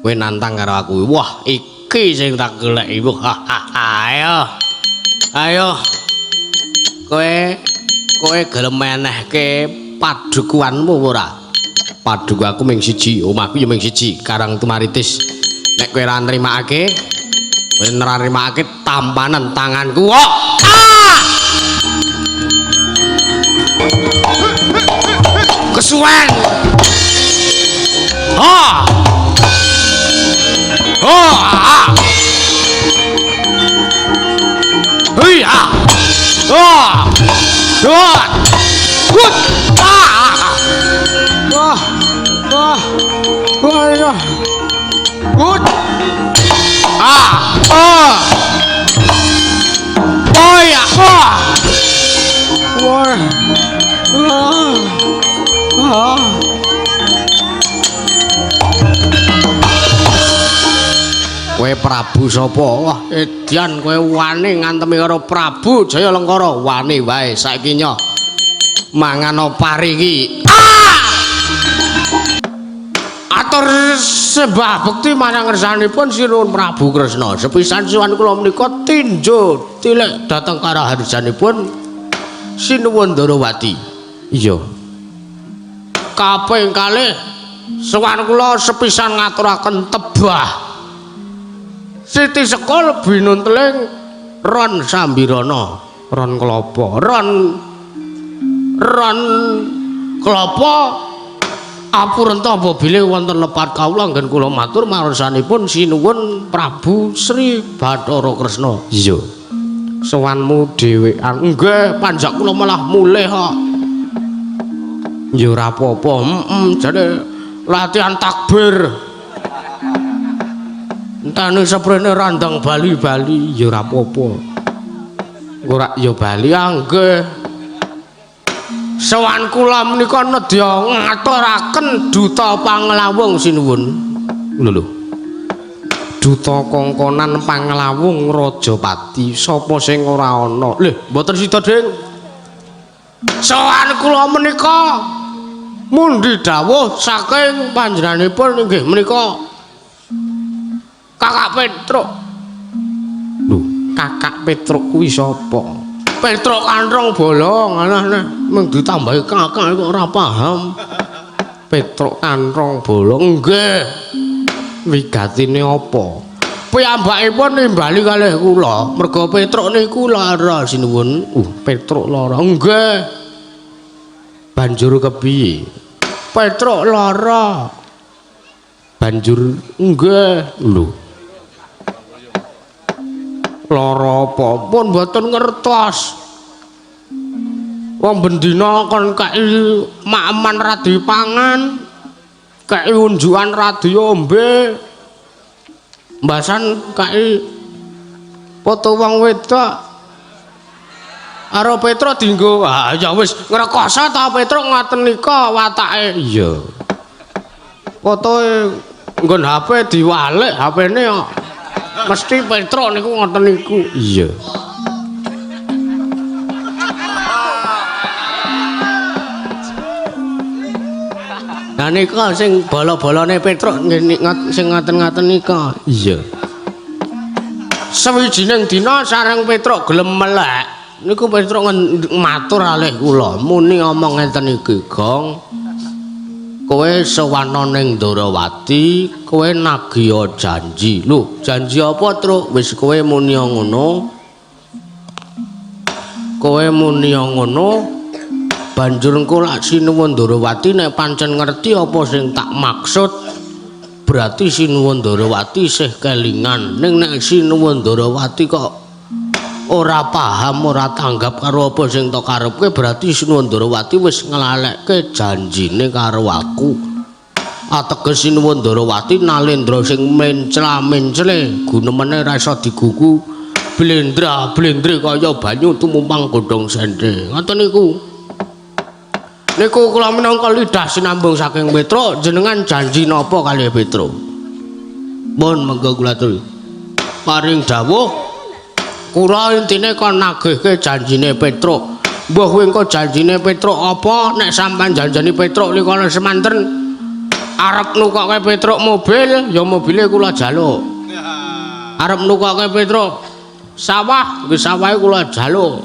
Kowe nantang karo aku. Wah, iki sing tak goleki. Ayo. Ayo. Kowe kowe gelem menehke padukuanmu ora? Paduku aku ming siji, omahku ya ming siji, Karang Tumaritis. Nek kowe ora nrimakake, kowe ora nrimakake tampanen tanganku. Oh! Ah! Kesuwen. Ha! Oh! Ah! Iya. Ah! Ah! Hut! Ah! Ah! Ah! Ah! Hut! Ah! Ah! Oh ya! Ah! Wah! Ah! Ah! Kowe Prabu sapa? Wah, edian kowe wani ngantemi karo Prabu Jayalengkara. Wani wae saiki nyoh. Mangan pari iki. Ah! Atur sembah bekti marang ngersanipun Sinuwun Prabu Kresna. Sepisan siwan kula menika tinjo tilik dhateng karaharjanipun Sinuwun Ndarawati. Iya. Kaping kalih sowan kula sepisan ngaturaken tebah. Siti Sekul binunteling ron sambirana, ron klapa, ron ron klapa apurenta apabila wonten lepat kawula anggen kula matur marsanipun Sinuwun Prabu Sri Bathara Kresna. Iya. Sowanmu dhewean. Nggih, panjak kula malah mulih kok. Ya ora apa-apa. Heeh, jane latihan takbir. Entane seprene randang bali-bali ya ora apa-apa. Ora ya bali nggih. Sowan kula menika nedya ngaturaken duta panglawung sinuwun. Lho lho. Duta kongkonan panglawung Rajapati sapa sing ora ana? Lho, mboten sida, Ding. Sowan kula menika mundi dawuh saking panjenenganipun inggih menika Kakak Petruk. Lho, Kakak Petruk kuwi sapa? Petruk kanthong bolong, aneh-aneh mung ditambahi kakak kok ora paham. Petruk kanthong bolong nggih. Wigatine apa? Piyambakipun nimbali kalih kula, merga Petruk niku lara sinuwun. Petruk lara. Nggih. Banjur kepiye? Petruk lara. Banjur nggih. Lho. Lara apa pun mboten ngertos. Wong bendina kon kei maeman ra dipangan, kei unjukan ra diombe. Mbasan kei foto wong wedok. Karo Petruk dienggo. Ah ya wis ngrekoso ta Petruk ngoten nika watake. Iya. Fotoe nggon HP diwalik HP-ne kok. Mesti Petruk niku ngoten niku. Iya. Lah nika sing bala-balane Petruk sing ngaten-ngaten nika. Iya. Sawijining dina sareng Petruk gelem melek. Niku Petruk matur alih kula, muni omong ngeten iki, Gong. Kowe sowana ning Ndarawati, kowe nagiya janji. Lho, janji apa, Truk? Wis kowe muni ngono. Kowe muni ngono, banjur engko lak Sinuwun Ndarawati nek pancen ngerti apa sing tak maksud, berarti Sinuwun Ndarawati isih kelingan. Ning nek Sinuwun Ndarawati kok ora paham, ora tanggap karo apa sing tak karepke, berarti Sinuwun Ndarawati wis nglalekke janjine karo aku. Ateges Sinuwun Ndarawati nalendra sing mencla-mencle, gunemene ora iso digugu, blendra-blendre kaya banyu tumumpang godhong sende. Ngoten niku. Niku kula minangka lidah sinambung saking Petruk, jenengan janji napa kalih Petruk? Mun monggo kula aturi. Paring dawuh kula intine kon nagihke janjine Petruk. Mbah kowe engko janjine Petruk apa? Nek sampean janjani Petruk niku ana semanten Arep nukokke Petruk mobil, ya mobile kula jaluk. Arep nukokke Petruk sawah, nggih sawahe kula jaluk.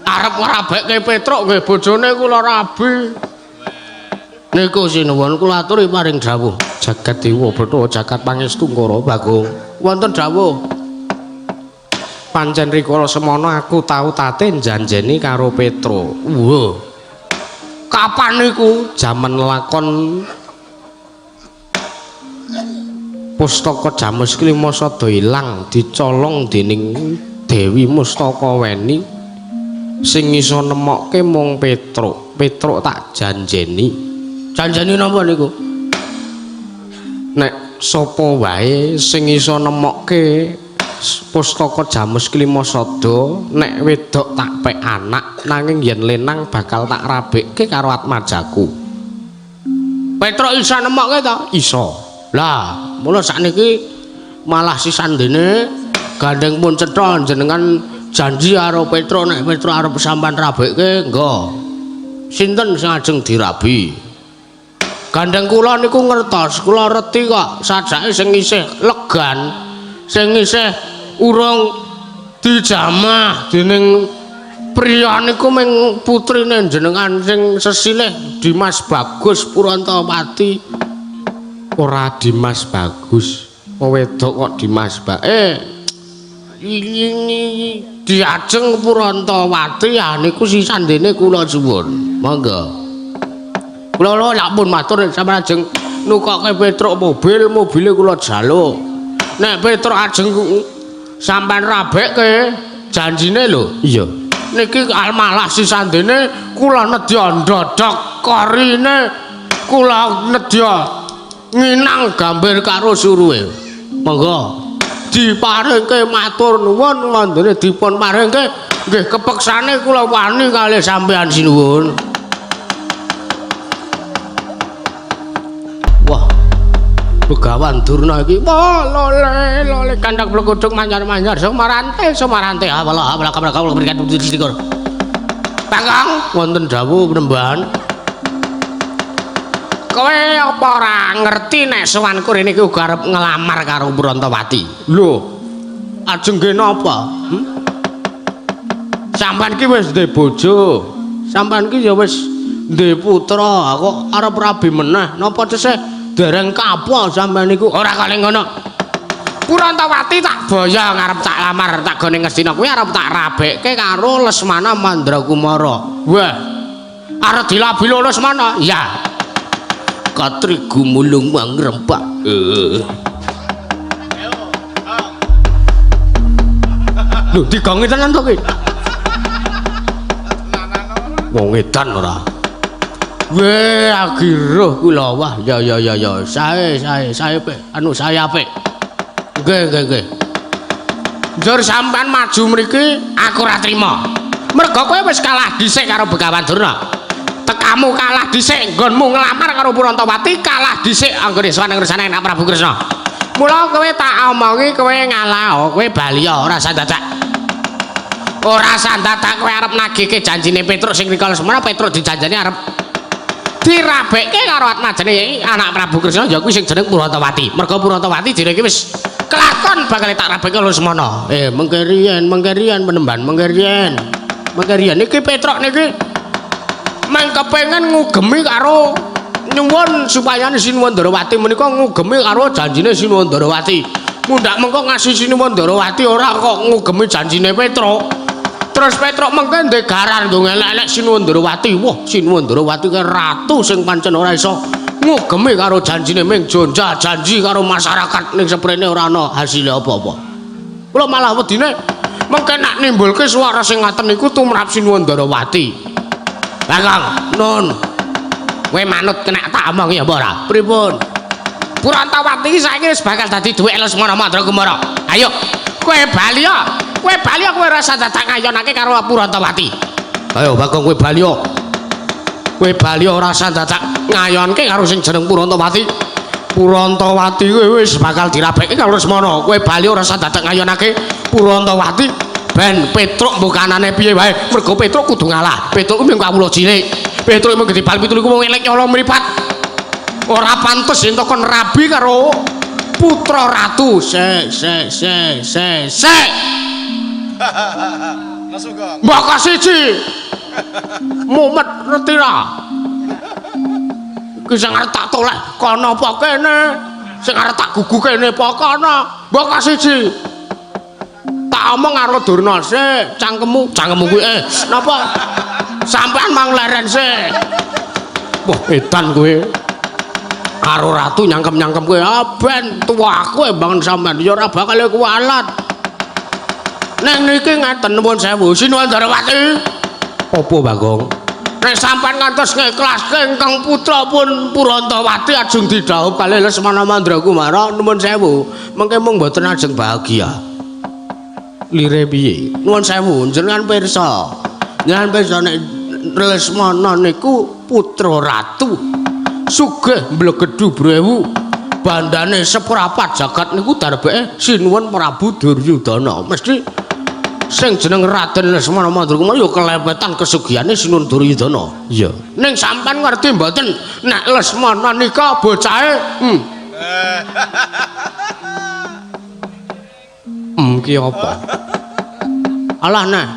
Arep ngrabekke Petruk nggih bojone kula rabi. Niku sinuwun kula aturi paring dawuh. Jagat Dewa Bathara jagat pangestu Ngara Bagong. Wonten dawuh. Pancen rikala semono aku tau tate njanjeni karo Petruk. Wah. Kapan niku? Jaman lakon Pustaka Jamus Klima sada ilang dicolong dening Dewi Mustaka Weni sing iso nemokke mung Petruk. Petruk tak janjeni. Janjeni napa niku? Nek sapa wae sing iso nemokke Pustaka Jamus Klima Sada, nek wedok tak pek anak, nanging yen lenang bakal tak rabekke karo atmajaku. Petruk iso nemokke to? Iso. Lah, mula sakniki malah sisandene gandeng pun cetha jenengan janji karo Petruk nek Petruk arep sampean rabekke nggo. Sinten sing ajeng dirabi? Gandeng kula niku ngertos, kula reti kok sajake sing isih legan, sing isih urung dijamah dening priya niku ming putrine jenengan sing sesilih Dimas Bagus Purantawati. Ora Dimas Bagus. Wong wedok kok Dimas Ba. Diajeng Purantawati ya niku sisandene kula suwun. Monggo. Kula lak pun matur sampeyan ajeng nukokke Petruk mobil, mobile kula jaluk. Nek Petruk ajeng sampean rabekke janjine lho. Iya. Niki malah sisandene kula nedya ndodhok korine, kula nedya nginang gambir karo suruhe. Monggo diparingke matur nuwun wondene dipun paringke nggih kepeksane kula wani kalih sampeyan sinuwun. Wah, Begawan Durna iki wah lole lole kandhak blekuduk manyar-manyar sumarante sumarante awala awala kabeh kawula berikan tujuh. Bagong wonten dawuh penembahan. Kowe apa ora ngerti nek sowanku rene iki uga arep nglamar karo Purantawati? Lho, ajeng nggih napa? Sampeyan ki wis duwe bojo. Sampeyan ki ya wis duwe putra, kok arep rabi meneh. Napa tesih dereng kapok sampeyan niku? Ora kale ngono. Purantawati tak boyong arep tak lamar tak gone Ngastina kuwi arep tak rabekke karo Lesmana Mandrakumara. Wah. Arep dilabi Lesmana? Ya. Katri gumulung mangrempak. Lho digongi tenan to ki? Wong edan ora. Weh, agiruh kula wah ya ya ya ya. Sae sae sae apik, anu sae apik. Nggih nggih nggih. Njur sampean maju mriki aku ora trima. Mergo kowe wis kalah dhisik karo Begawan Durna. Tekamu kalah dhisik nggonmu nglamar karo Purantawati kalah dhisik anggone sowan ngersane anak Prabu Kresna. Mula kowe tak omongi kowe ngalah, kowe bali ora usah dadak. Ora usah dadak kowe arep nagihke janjine Petruk sing rikala semono Petruk dijanjani arep dirabekke karo atmajane anak Prabu Kresna ya kuwi sing jeneng Purantawati. Mergo Purantawati dene iki wis kelakon bakal tak rabekke Lesmana. Mengke riyen, mengke riyen penemban, mengke riyen. Mengke riyen iki Petruk niki meng kepengin ngugemi karo nyuwun supaya Sinuwun Ndarawati menika ngugemi karo janjine Sinuwun Ndarawati. Mundhak mengko ngasih Sinuwun Ndarawati ora kok ngugemi janjine Petruk. Terus Petruk mengke ndek garan nggo ngelek-elek Sinuwun Ndarawati. Wah, Sinuwun Ndarawati ki ratu sing pancen ora iso ngugemi karo janjine ming jonja janji karo masyarakat ning seprene ora ana hasile apa-apa. Kula malah wedine mengke nak nimbulke suara sing ngaten niku tumrap Sinuwun Ndarawati. Bagong, nun. Kowe manut kena tak omongi apa ora? Pripun? Purantawati iki saiki wis bakal dadi duwek Lesmana Mandrakumara. Ayo, kowe bali ya. Kowe bali kowe ora usah dadak ngayonake karo Purantawati. Ayo Bagong kowe bali ya. Kowe bali ora usah dadak ngayonke karo sing jeneng Purantawati. Purantawati kowe wis bakal dirabekke karo Lesmana. Kowe bali ora usah dadak ngayonake Purantawati Ben Petruk mbok kanane piye wae, mergo Petruk kudu ngalah. Petruk kuwi mung kawula cilik. Petruk mung gedhe bal 17 iku wong elek nyolong mripat. Ora pantes yen kon rabi karo putra ratu. Sik sik sik sik sik. Langsung Gong. Mbok siji. Mumet ngerti ra? Iki sing arep tak toleh kono apa kene? Sing arep tak gugu kene apa kono? Mbok siji. Tak omong karo Durna sik, cangkemmu, cangkemmu kuwi napa? Sampean mang leren sik. Wah, edan kowe. Karo ratu nyangkem-nyangkem kowe. Ah ben tuwa aku embangan sampean ya ora bakal kuwalat. Neng niki ngaten nuwun sewu, Sinuwun Darawati. Apa Bagong? Nek sampean ngantos ngiklaske ingkang putra pun Purantawati ajeng didhawuh kalih Lesmana Mandrakumara nuwun sewu, mengke mung mboten ajeng bahagia. Lire piye? Nuwun sewu, jenengan pirsa. Jenengan pirsa nek Lesmana niku putra ratu. Sugih mblegedhu brewu. Bandane seprapat jagat niku darbeke Sinuwun Prabu Duryudana. Mesti sing jeneng Raden Lesmana Mandrakumara ya kelepetan kesugihane Sinuwun Duryudana. Iya. Ning sampean ngerti mboten nek Lesmana nika bocahe ki apa? Alah nah.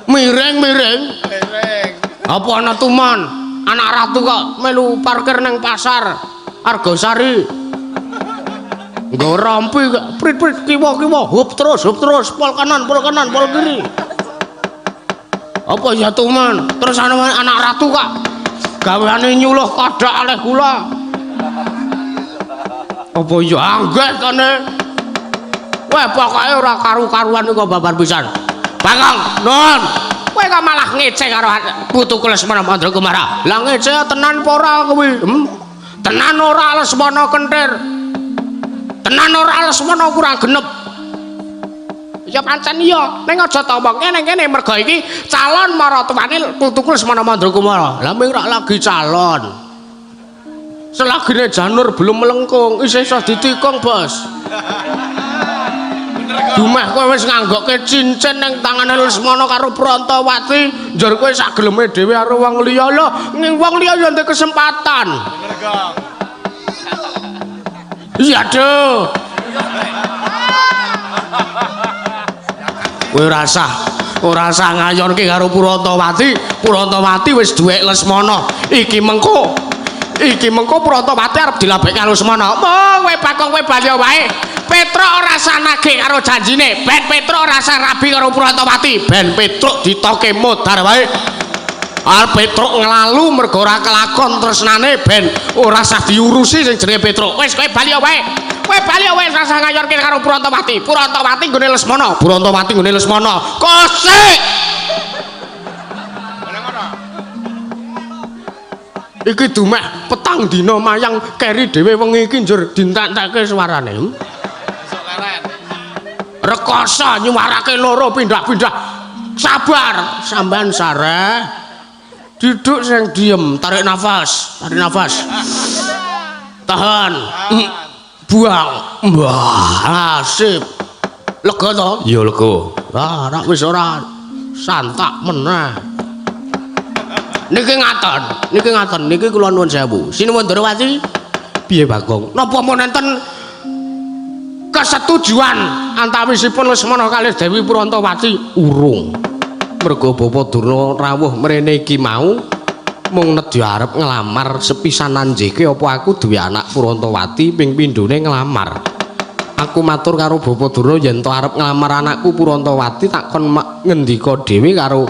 Miring-miring. Miring. Apa ana tuman? Anak ratu kok melu parkir nang pasar Argosari. Nggo rompi prit-prit kiwa-kiwa hup terus pol kanan pol kanan pol kiri. Apa ya tuman? Terus ana anak ratu kok gaweane nyuluh kodak aleh kula. Apa ya anggeh kene? Wah pokoke ora karu-karuan iku babar pisan. Bagong, nun. Kowe kok malah ngece karo putuku Lesmana Mandrakumara. Lah ngece tenan apa ora kuwi? Tenan ora Lesmana kentir. Tenan ora Lesmana kurang genep. Ya pancen iya, ning aja ta omong kene-kene mergo iki calon maratuwane putuku Lesmana Mandrakumara. Lah ming rak lagi calon. Selagine janur belum melengkung, isih iso ditikung, Bos. Dumeh kowe wis nganggokke cincin ning tangane Lesmana karo Prantawati, njur kowe sak geleme dhewe karo wong liya lho, ning wong liya ya ndek kesempatan. Bener Gong. Iya, Duh. Kowe ora usah ngayonke karo Purantawati. Purantawati wis duwe Lesmana. Iki mengko Prantawati arep dilabek karo Lesmana. Mong kowe Bagong kowe bali wae. Petruk ora usah nagih karo janjine. Ben Petruk ora usah rabi karo Prantawati. Ben Petruk ditoke modar wae. Arep Petruk nglalu mergo ora kelakon tresnane ben ora usah diurusi sing jenenge Petruk. Wis kowe bali wae. Kowe bali wae ora usah ngayorke karo Prantawati. Prantawati nggone Lesmana. Prantawati nggone Lesmana. Kosik. Iki dumeh petang dina mayang keri dhewe wengi iki njur dintek-entekke suarane. Besok leren. Rekoso nyuwarake loro pindah-pindah. Sabar, sampean sareh. Duduk sing diem, tarik nafas, tarik nafas. Tahan. Buang. Wah, sip. Lega to? Iya lega. Lah, rak wis ora santak meneh. Niki ngaten, niki ngaten, niki kula nuwun sewu. Sinuwun Darawati, Piye Bagong? napa mun enten kesetujuan antawisipun Lesmana kalih Dewi Prantawati? Urung. Mergo Bapa Durna rawuh mrene iki mau mung nedya arep nglamar sepisanan njeke apa aku duwe anak Purantawati ping pindhone nglamar. Aku matur karo Bapa Durna yen to arep nglamar anakku Purantawati tak kon ngendika dhewe karo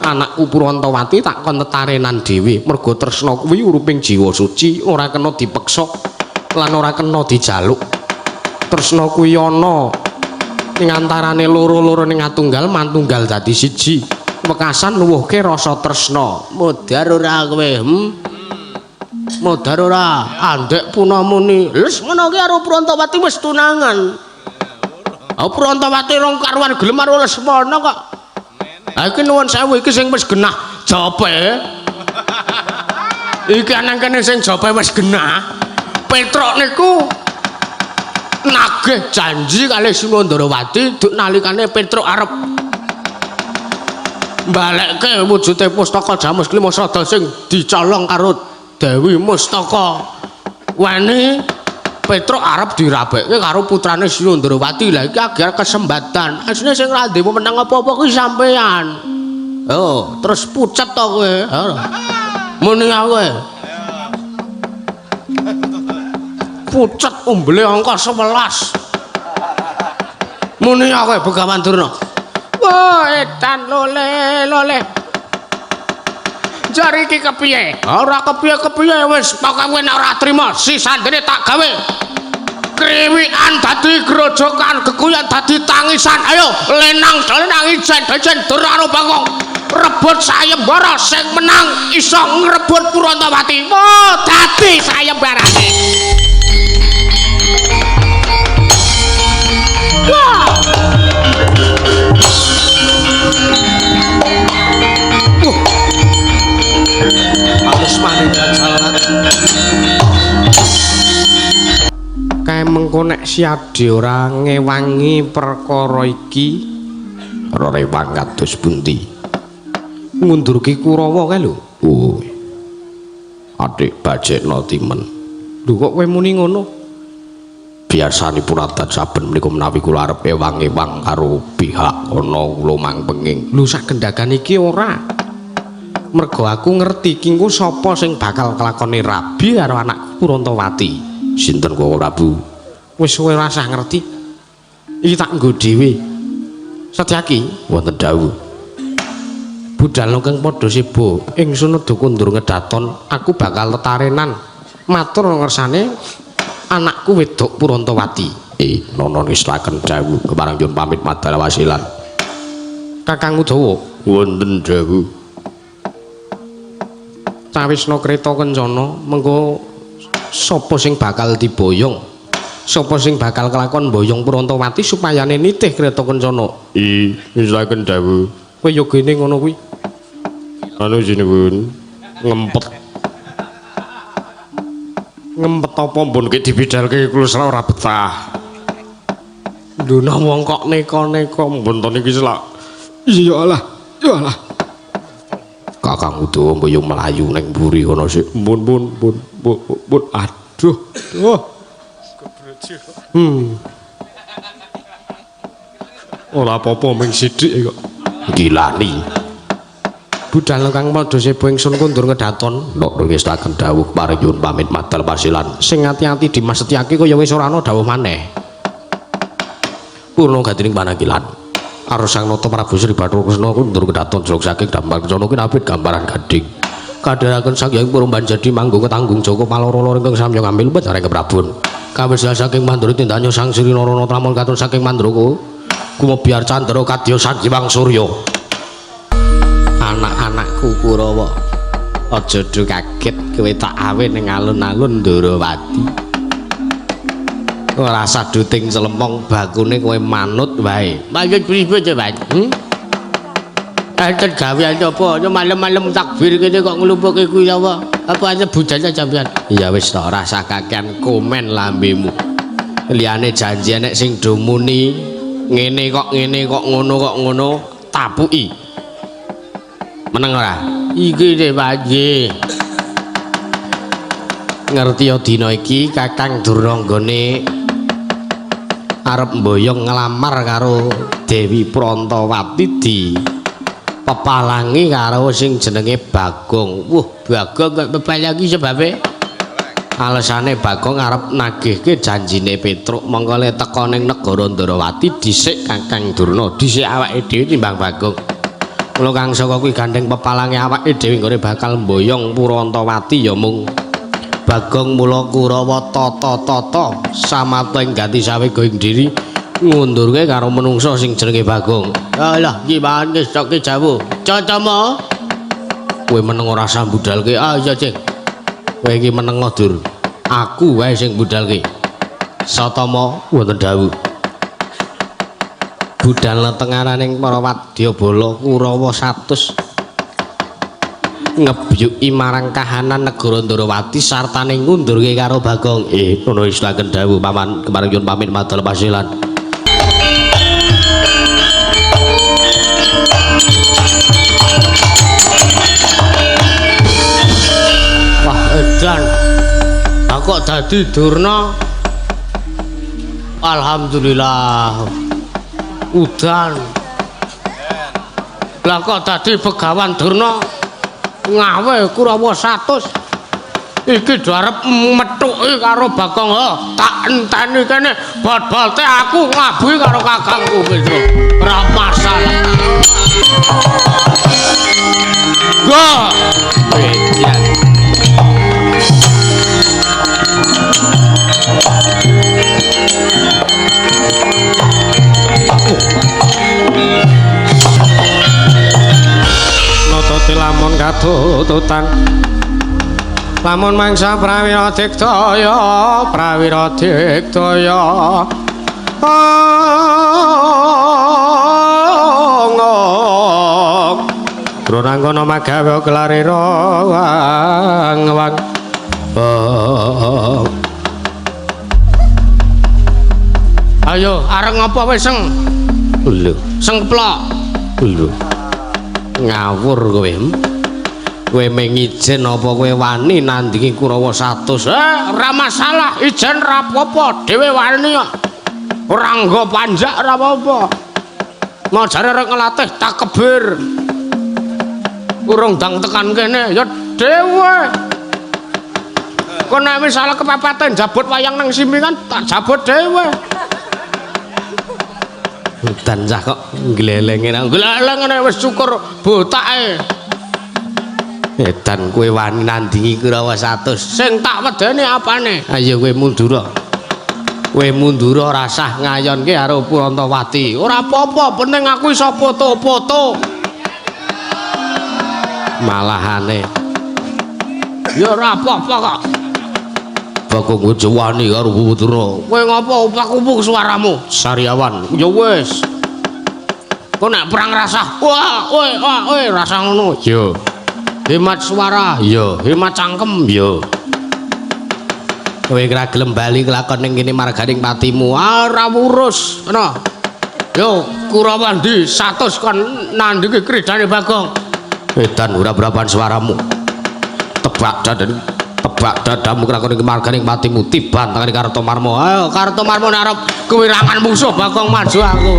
anakku Purantawati tak kon tetarenan dhewe. Mergo tresna kuwi uruping jiwa suci, ora kena dipeksa lan ora kena dijaluk. Tresna kuwi ana ning antarane loro-loro ning atunggal mantunggal dadi siji. Wekasan nuwuhke rasa tresna. Modar ora kowe? Modar ora? Andek punamuni Lesmana ki karo Prantawati wis tunangan. Ah Prantawati rong karuan gelem karo Lesmana kok. Ha iki nuwun sewu iki sing wis genah jope. Iki ana kene sing jope wis genah. Petruk niku Nagih janji kalih Sinuwun Ndarawati duk nalikane Petruk arep mbalekke wujude pustaka Jamus Klima Sada sing dicolong karo Dewi Mustaka Weni. Petruk arep dirabekke karo putrane Sinuwun Ndarawati. Lah iki agar kesempatan. Asline sing ra ndek menang apa-apa kuwi sampean. Oh, terus pucet to kowe. Muni kowe. Pucet umbele angka 11. Muni kowe Begawan Durna. Wah, edan lole lole. Jare iki kepiye? Ora kepiye-kepiye wis, pokoke kowe nek ora trima sisandene tak gawe. Kriwikan dadi grojokan, geguyan dadi tangisan. Ayo lenang lenang ijen ijen Durna karo Bagong. Rebut sayembara sing menang iso ngrebut Purantawati. Wah, dadi sayembarane. Wah. Halus maning jajalan. Kae mengko nek Siade ora ngewangi perkara iki, ora rewang kados pundi? Ngundurke Kurawa kae lho. Oh. Adik bajekno timen. Lho kok kowe muni ngono? Biasanipun adat saben menika menawi kula arep ewang-ewang karo pihak ana kula mangpenging. Lho sak gendhagan iki ora. Mergo aku ngerti ki engko sapa sing bakal kelakone rabi karo anakku Purantawati. Sinten kok Prabu? Wis kowe ora usah ngerti. Iki tak nggo dhewe. Setyaki wonten dawuh. Budal kang padha seba ingsun uda kundur ngedaton, aku bakal tetarenan matur ngersane anakku wedok Purantawati. Nono ngislaken dawuh kepareng nyuwun pamit madal wasilan. Kakang Udawa wonten dawuh. Cawisna kreta kencana mengko sapa sing bakal diboyong, sapa sing bakal kelakon boyong Purantawati supayane nitih kreta kencana. Ngislaken dawuh. Kowe yo gene ngono kuwi. Anu sinuwun ngempet. Ngempet apa mbon ki dibidalke kula selak ora betah. Lho nang wong kok neka-neka mbon to niki selak. Iya Allah, ya Allah. Kakang Udawa mboyong mlayu ning mburi kono sik. Mbon mbon mbon mbon aduh. Oh. Ora apa-apa ming sithik kok. Gilani. Budal kang padha seba ingsun kundur ngedaton. Nok ngistaken dawuh paring nyuwun pamit madal pasilan. Sing ati-ati Dimas Setyaki kaya wis ora ana dawuh maneh. Purna gatining panakilan. Arsang nata Prabu Sri Bathara Kresna kundur kedaton jlok saking damar kencana kinabit gambaran gading. Kadharaken Sang Hyang Purban jadi manggung ketanggung Joko paloro-loro ingkang samya ngambil bacareng keprabon. Kawis saking Mandura tindanya Sang Sri Narana Tramon katon saking Mandraka kumebyar candra kadya Sang Surya. Anak-anakku Kurawa, aja do kaget kowe tak awe ning alun-alun Ndarawati. Ora usah duting celempong bakune kowe manut wae. Manut pripun to, Pak? Enten gawean apa? Malem-malem takbir kene kok nglumpukke kuwi apa? Apa ana budane sampean? Ya wis to, ora usah kakean komen lambemu. Liyane janji enek sing do muni ngene kok ngene kok ngono kok ngono, tapuki. Meneng ora? Iki deh Pak nggih. Ngerti ya dina iki Kakang Durna nggone arep mboyong nglamar karo Dewi Prantawati di pepalangi karo sing jenenge Bagong. Wah, Bagong kok pepalangi sebabe? Alesane Bagong arep nagihke janjine Petruk mongko le teka ning negara Ndarawati dhisik Kakang Durna, dhisik awake dhewe timbang Bagong. Mula kang saka kuwi gandeng pepalange awake dhewe nggone bakal mboyong Purantawati ya mung Bagong. Mula Kurawa tata-tata samata ing gati sawega ing diri ngundurke karo menungsa sing jenenge Bagong. Alah, gimana ngestoke jawuh. Cocoma. Kowe meneng ora usah budalke. Ah iya, Cing. Kowe iki meneng Dur. Aku wae sing budalke. Satama wonten dawuh. Budal tengaraning para wadyabala Kurawa 100. Ngebyuki marang kahanan negara Ndrawati sartane ngundurke karo Bagong. Ngono islaken dawuh paman kemarin nyuwun pamit madal pasilan. Wah, edan. Aku kok dadi Durna. Alhamdulillah. Udan. Lah kok dadi Begawan Durna ngawe Kurawa 100. Iki do arep methuki karo Bagong. Ha, tak enteni kene bot-bote aku ngabuhi karo kakangku Petro. Ora masalah. Go. Edan. Nata lamun katututan lamun mangsa prawira diktaya prawira diktaya Dronangkana magawe kelarira wang wang. Ayo arep ngopo wis seng? Lho, seng keplok. Lho. Ngawur kowe. Kowe mengijen apa kowe wani nandingi Kurawa 100? Ora masalah, ijen ra apa-apa, dhewe wani kok. Ora nggo panjak ora apa-apa. Mau jare arep ngelatih tak kebir. Urung ndang tekan kene ya dhewe. Kok nek misale kepepeten jabut wayang nang simi kan tak jabut dhewe. Udan cah kok glelenge nang gleleng nek wis cukur botake. Edan kowe wani nandingi Kurawa 100. Sing tak wedeni apane? Ayo kowe mundura. Kowe mundura rasah ngayonke karo Purantawati. Ora apa-apa, penting aku iso foto-foto. Malahane. Ya ora apa-apa kok. Bagong aja wani karo Putera. Kowe ngopo upak-upuk suaramu? Sariawan. Ya wis. Kok nek perang rasah, wah, kowe, wah, kowe rasah ngono. Yo. Hemat suara, yo. Hemat cangkem, yo. Kowe ora gelem bali kelakon ning kene marganing patimu. Ah, ora urus, ngono. Yo, Kurawa ndi 100 kon nandingi kridane Bagong. Edan ora berapan suaramu. Tebak dadan tebak dadamu kelakon ning marganing patimu tiban tangane Kartomarmo. Ayo Kartomarmo nek arep kewirangan musuh Bagong maju aku.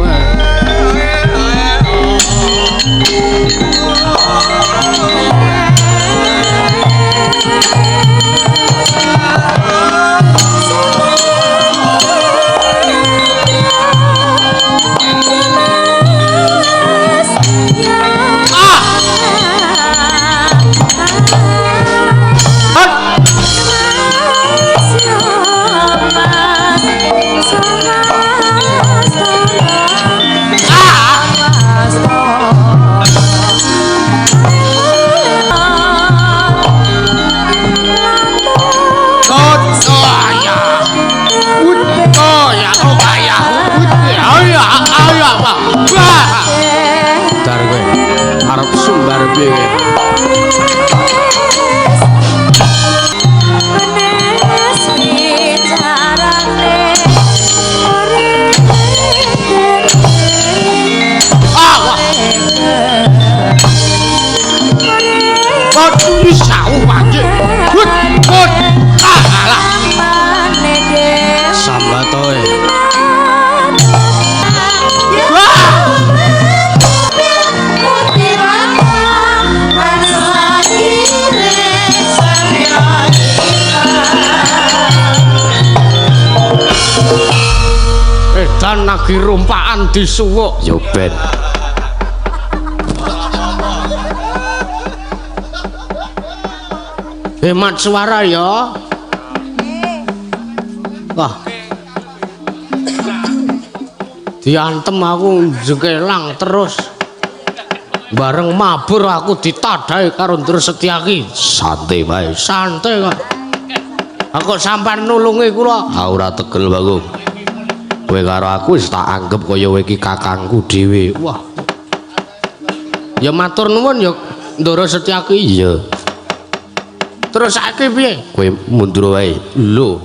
Edan lagi rumpakan disuwuk. Yo ben. Hemat suara ya. Wah. Diantem aku jegelang terus. Bareng mabur aku ditadai karo Ndra Setyaki. Santai wae. Santai kok. Aku sampean nulungi kula. Ah ora tegel Bagong. Kowe karo aku wis tak anggep kaya kowe iki kakangku dhewe. Wah. Ya matur nuwun ya Ndara Setyaki? Iya. Terus saiki piye? Kowe mundur wae. Lho.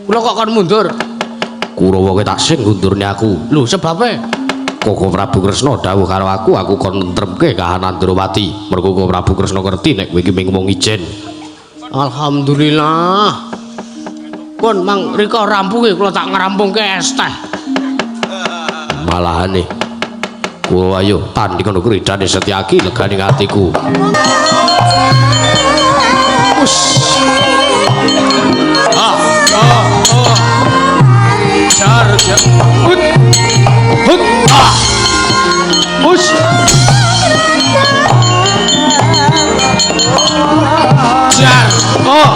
Kula kok kon mundur? Kurawa kowe tak sing ngundurne aku. Lho, sebabe? Koko Prabu Kresna dawuh karo aku, aku kon nentremke kahanan Ndrawati. Mergo Koko Prabu Kresna ngerti nek kowe iki mung wong ijen. Alhamdulillah. Pun mang rika rampunge kula tak ngrampungke es teh. Malahane kula ayo tanding kono kridane Setyaki legane atiku. Us. Ah, ah, ah. Jar, jar. Hut. Hut. Ah. Us. Jar. Oh.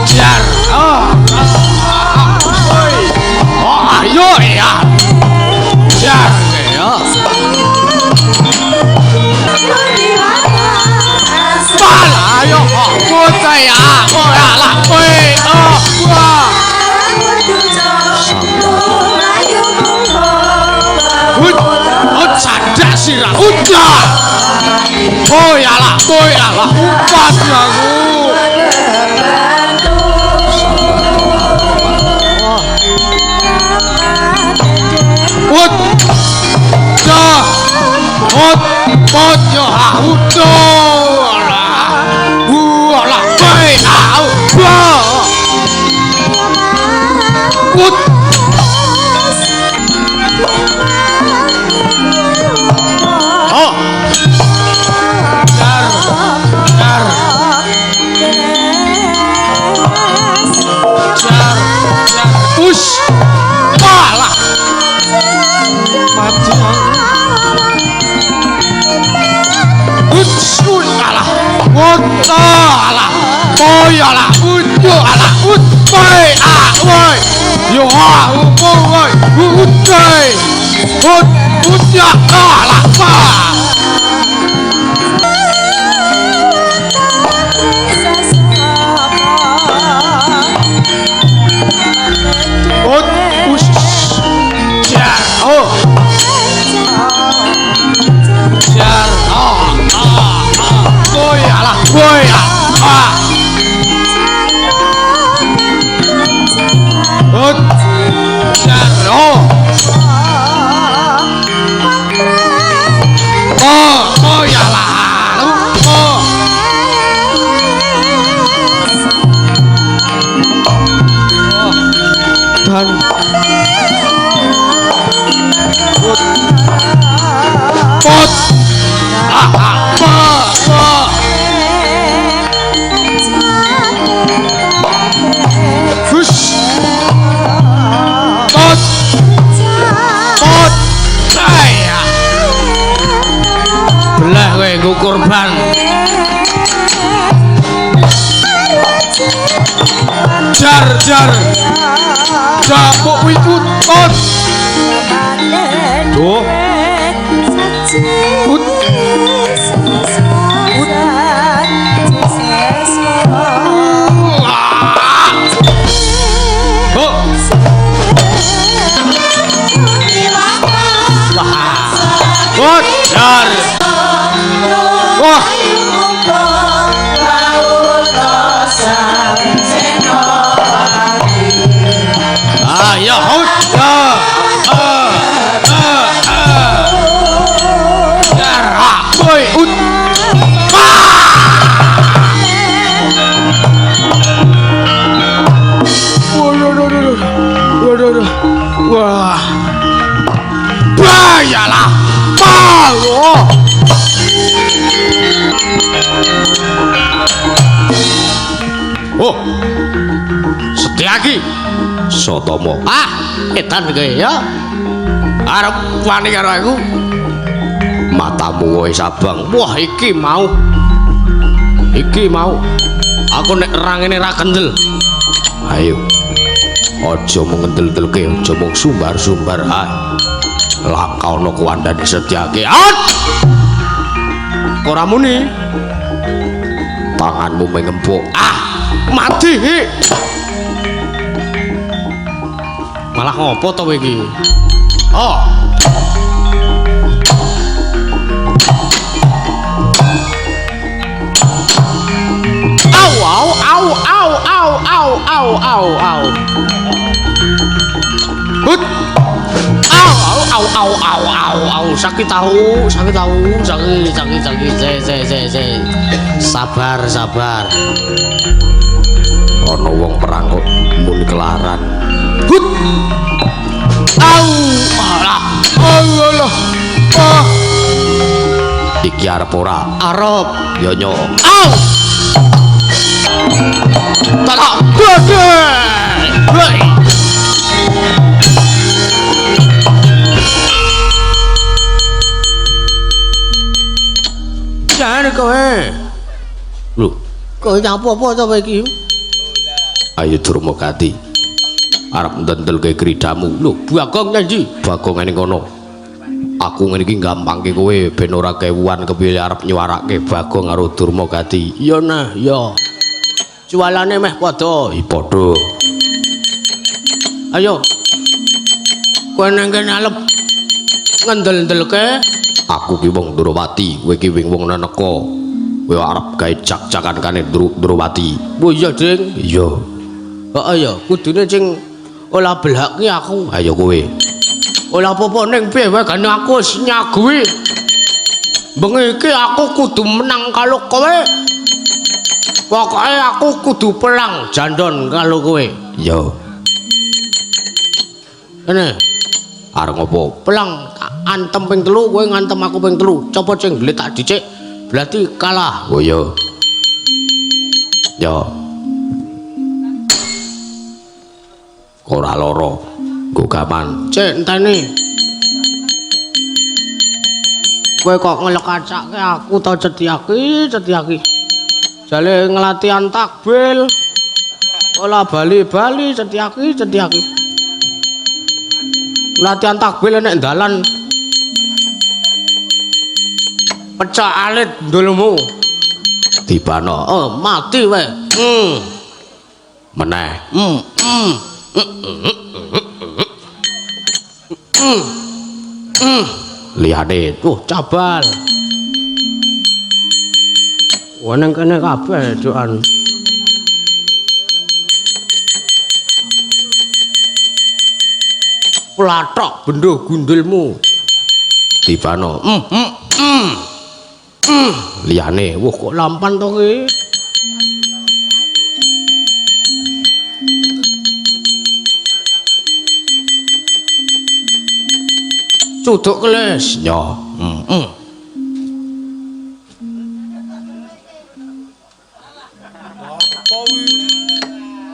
Jar. Oh. Oi. Oh, ayo ya. Jar ya. Pala ayo putih ya. Ora lah kowe. Oh, wah. Hut. Hut sadak sirah. Udah. Oh ya lah, kowe ya lah. Upas aku. Hut. Dah. Hut. Hut yo ha udah. Lah. Kowe au. Wah. Hut. Oh. Dar. Dar. Dar. Dar. Us. Malah. Mati aku. Us. Alah. Wota alah. Boy alah. Ujo alah. Ut. Boy ah. Woi. Yo ha. Woi. Ut. Ut. Ut ya alah. Pa. Ut. Us. Jar. Oh. Jar. Ah. Ah. Ah. Boy alah. Boy ah. Ah. Ut. Jar. Oh. Oh, oh ya lah. Oh. Dan Ut. Pot. Ah, ah, pa, pa. Hus. Pot. Pot. Saya. Belah kowe nggo korban. Jar jar. Japuk witut pot. Duh. Ut. Ut. Oh. Wah. Ut jar. Wah. Ah ya hut ya. Ah ah ah. Jar ah boy ut. Waduh, waduh, wah. Bayalah. Wah. Oh. Setyaki. Sotomo. Ah, edan kowe ya. Arep wani karo aku. Matamu wis abang. Wah, iki mau. Iki mau. Aku nek rangene ra kendel. Ayo. Aja mung ngendel-ndelke, aja mung sumbar-sumbar ae. Laka ana kuwandane Setyaki. At! Ora muni. Tanganmu mengempuk. Ah, mati. Malah ngopo to kowe iki? Oh. Sakit tahu, sakit tahu, sakit, sakit, sakit. Se, se, se, se. Sabar, sabar. Ana wong perang kok muni kelaran. Hut. Au, alah. Allah. Ah. Iki arep ora? Arep. Ya nyok. Au. Tak gede. Hei. Jan kowe. Lho, kowe nyapa apa to kowe iki? Ayo Durmagati. Arep ndendelke kridamu. Lho, Bagong nang ndi? Bagong ning kono. Aku ngene iki gampangke kowe ben ora kewuan kepiye arep nyuwarake Bagong karo Durmagati. Ya nah, ya. Jualane meh padha. I padha. Ayo. Kowe nang kene alep ngendel-ndelke. Aku ki wong Ndrawati, kowe ki wong Neneka. Kowe arep gawe jak-jakan kane Ndrawati. Oh iya, Ding. Iya. Heeh ya, kudune sing ora belhak ki aku. Ayo kowe. Ora apa-apa ning piye wae gane aku wis nyaguhi. Bengi iki aku kudu menang karo kowe. Pokoke aku kudu pelang jandon karo kowe. Iya. Kene. Arep ngopo? Pelang antem ping 3, kowe ngantem aku ping 3. Coba sing glit tak dicik, berarti kalah. Oh iya. Ya. Ora lara. Nggo gaman. Cek enteni. Kowe kok ngelekacake aku to Cetyaki, Cetyaki. Jale ngelatihan takbil. Ora bali-bali Cetyaki, Cetyaki. Latihan takbil nek dalan pecah alit ndulmu. Dibano. Oh, mati wae. Meneh. Liyane. Cabal. Wah, nang kene kabeh doan. Plathok bendo gundulmu. Dibano. Liyane. Wah, kok lampan to ki? Cuduk keles. Nyo.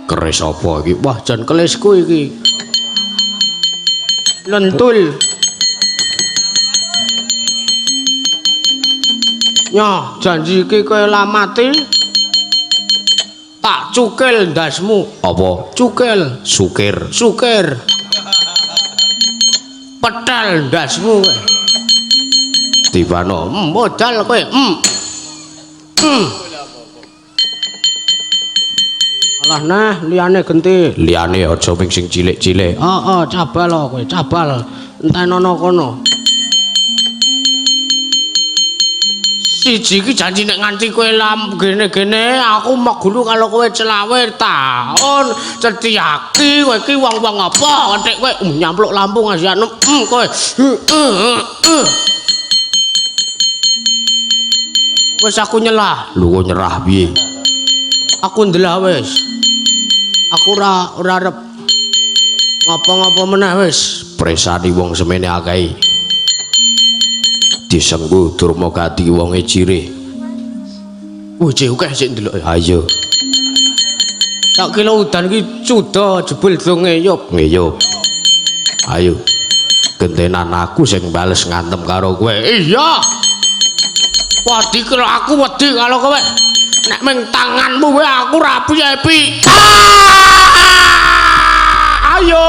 Keris apa iki? Wah, jan kelisku iki. Lentul. Nyoh, janji iki kowe lah mati. Tak cukil ndasmu. Apa? Cukil. Sukir. Sukir. Petel ndasmu kowe. Dibano. Modal kowe. Alah nah, liyane genti. Liyane aja ping sing cilik-cilik. Heeh, cabal kowe, cabal. Entenono kono. Siji iki janji nek nganti kowe lam gene-gene aku megulu kalau kowe celawe taun. Cetyaki kowe iki wong-wong apa ngetik kowe nyampluk lampu ngasihan kowe. Wis aku nyelah. Lho kok nyerah piye? Aku ndelah wis. Aku ora arep ngapa-ngapa meneh wis. Presani wong semene akeh. Disenggu Durmagati wonge jirih. Wah, jek akeh sik ndelok. Ayo. Tak kira udan iki cuda jebul do ngeyup. Ngeyup. Ayo. Gentenan aku sing bales ngantem karo kowe. Iya. Wedi kira aku wedi karo kowe. Nek ming tanganmu wae aku ra piye-piye. Ayo.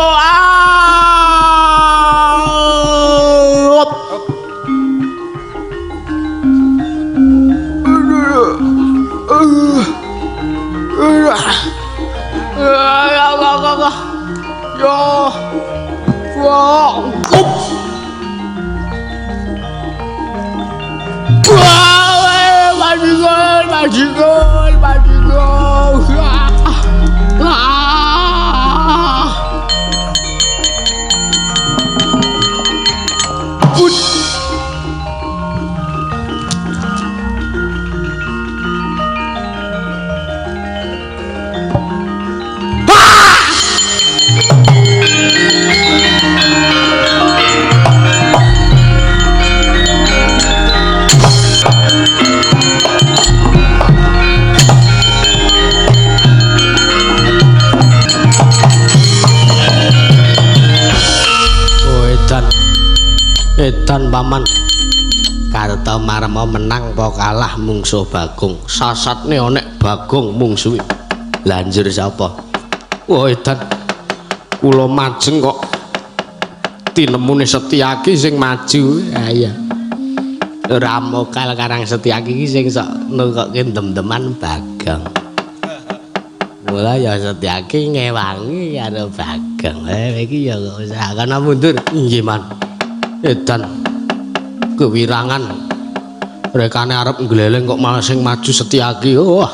Majikan, majikan, majikan. Paman. Kartomarma menang apa kalah mungsuh Bagong? Sasatne onek Bagong mungsuhe. Lanjur sapa? Wah, edan. Kula majeng kok tinemune Setyaki sing maju. Ha iya. Ora mokal karang Setyaki iki sing sok nukokke dem-deman Bagong. Mula ya Setyaki ngewangi karo Bagong. Iki ya kok usah kana mundur. Nggih, Man. Edan. Kewirangan. Rekane arep ngleleng kok malah sing maju Setyaki. Wah.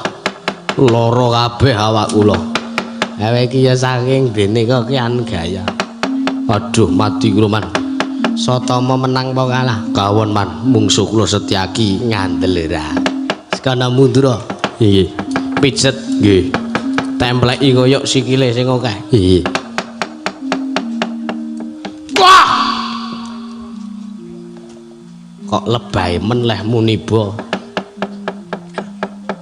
Lara kabeh awak kula. Iki ya saking dene kok kian gaya. Aduh, mati kula, Man. Satama menang apa kalah? Kawon, Man, mungsuh kula Setyaki ngandel ora. Sekana mundur. Nggih. Pijet. Nggih. Templeki koyok sikile sing akeh. Nggih. Wah! Kok lebay men leh muniba.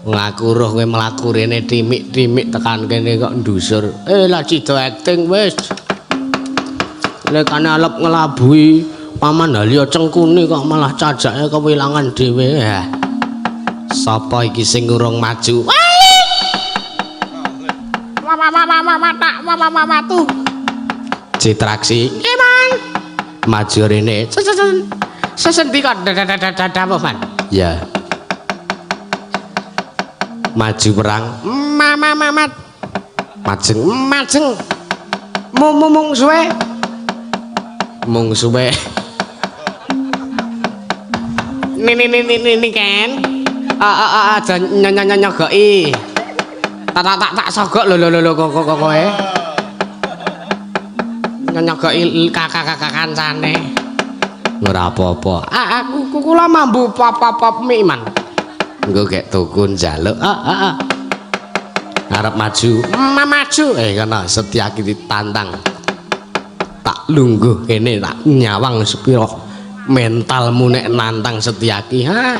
Ngaku roh kowe mlaku rene timik-timik tekan kene kok ndusur. Lah sida acting wis. Lekane alep nglabuhi Paman Halya Cengkuni kok malah cajake kewilangan dhewe. Sapa iki sing urung maju? Citraksi. Nggih, Man. Maju rene. Sesendi kok dadah Man. Ya. Maju perang. Mama mamat. Majeng. Majeng. Mung suwe. Mung suwe. Nini nini nini ken. Aja nyogoki. Tak sogok lho lho lho kok kok kowe. Nyogoki kakak kancane. Ora apa-apa. Aku kula mambu pop-pop mie, Man. Engko gek tuku njaluk. Arep maju. Maju. Kana Setyaki ditantang. Tak lungguh kene tak nyawang sepira mentalmu nek nantang Setyaki. Ha.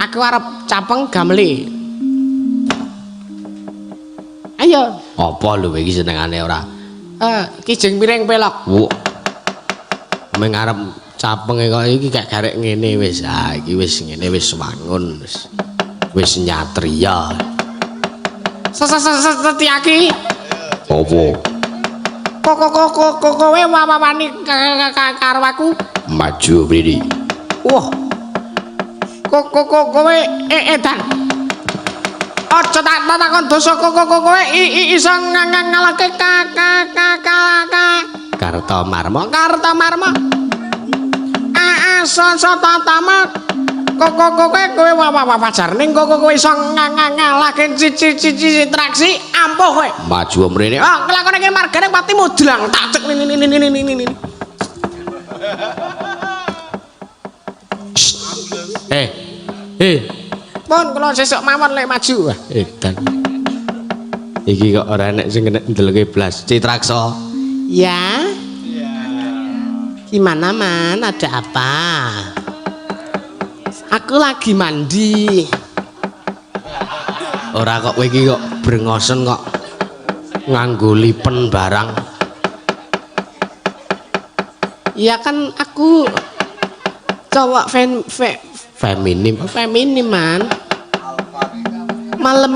Aku arep capeng gamli. Ayo. Apa lho iki senengane ora? Kijing piring pelok. Wuk. Meng arep capenge kok iki gak garek ngene wis. Ah iki wis ngene wis wangun wis. Wis nyatriya. Setyaki. Apa? Kok kowe wawani karo aku? Maju mrene. Wah. Kok kowe edan. Aja tak takon dosa kok kowe iso ngalahke ka Kartomarma. Kartomarma. Satama. Kok kowe wajarning kok kowe iso ngalahke Citraksi ampuh kowe. Maju mrene. Ah, nglakone iki margane patimu dlang tak cek nini. Pun kula sesuk mawon lek maju. Edan. Iki kok ora enek sing kena ndeleke blas. Citraksa. Ya. Gimana, Man? Ada apa? Aku lagi mandi. Ora kok kowe iki kok brengosen kok nganggo lipen barang. Ya kan aku cowok feminim. Feminim, Man. Malam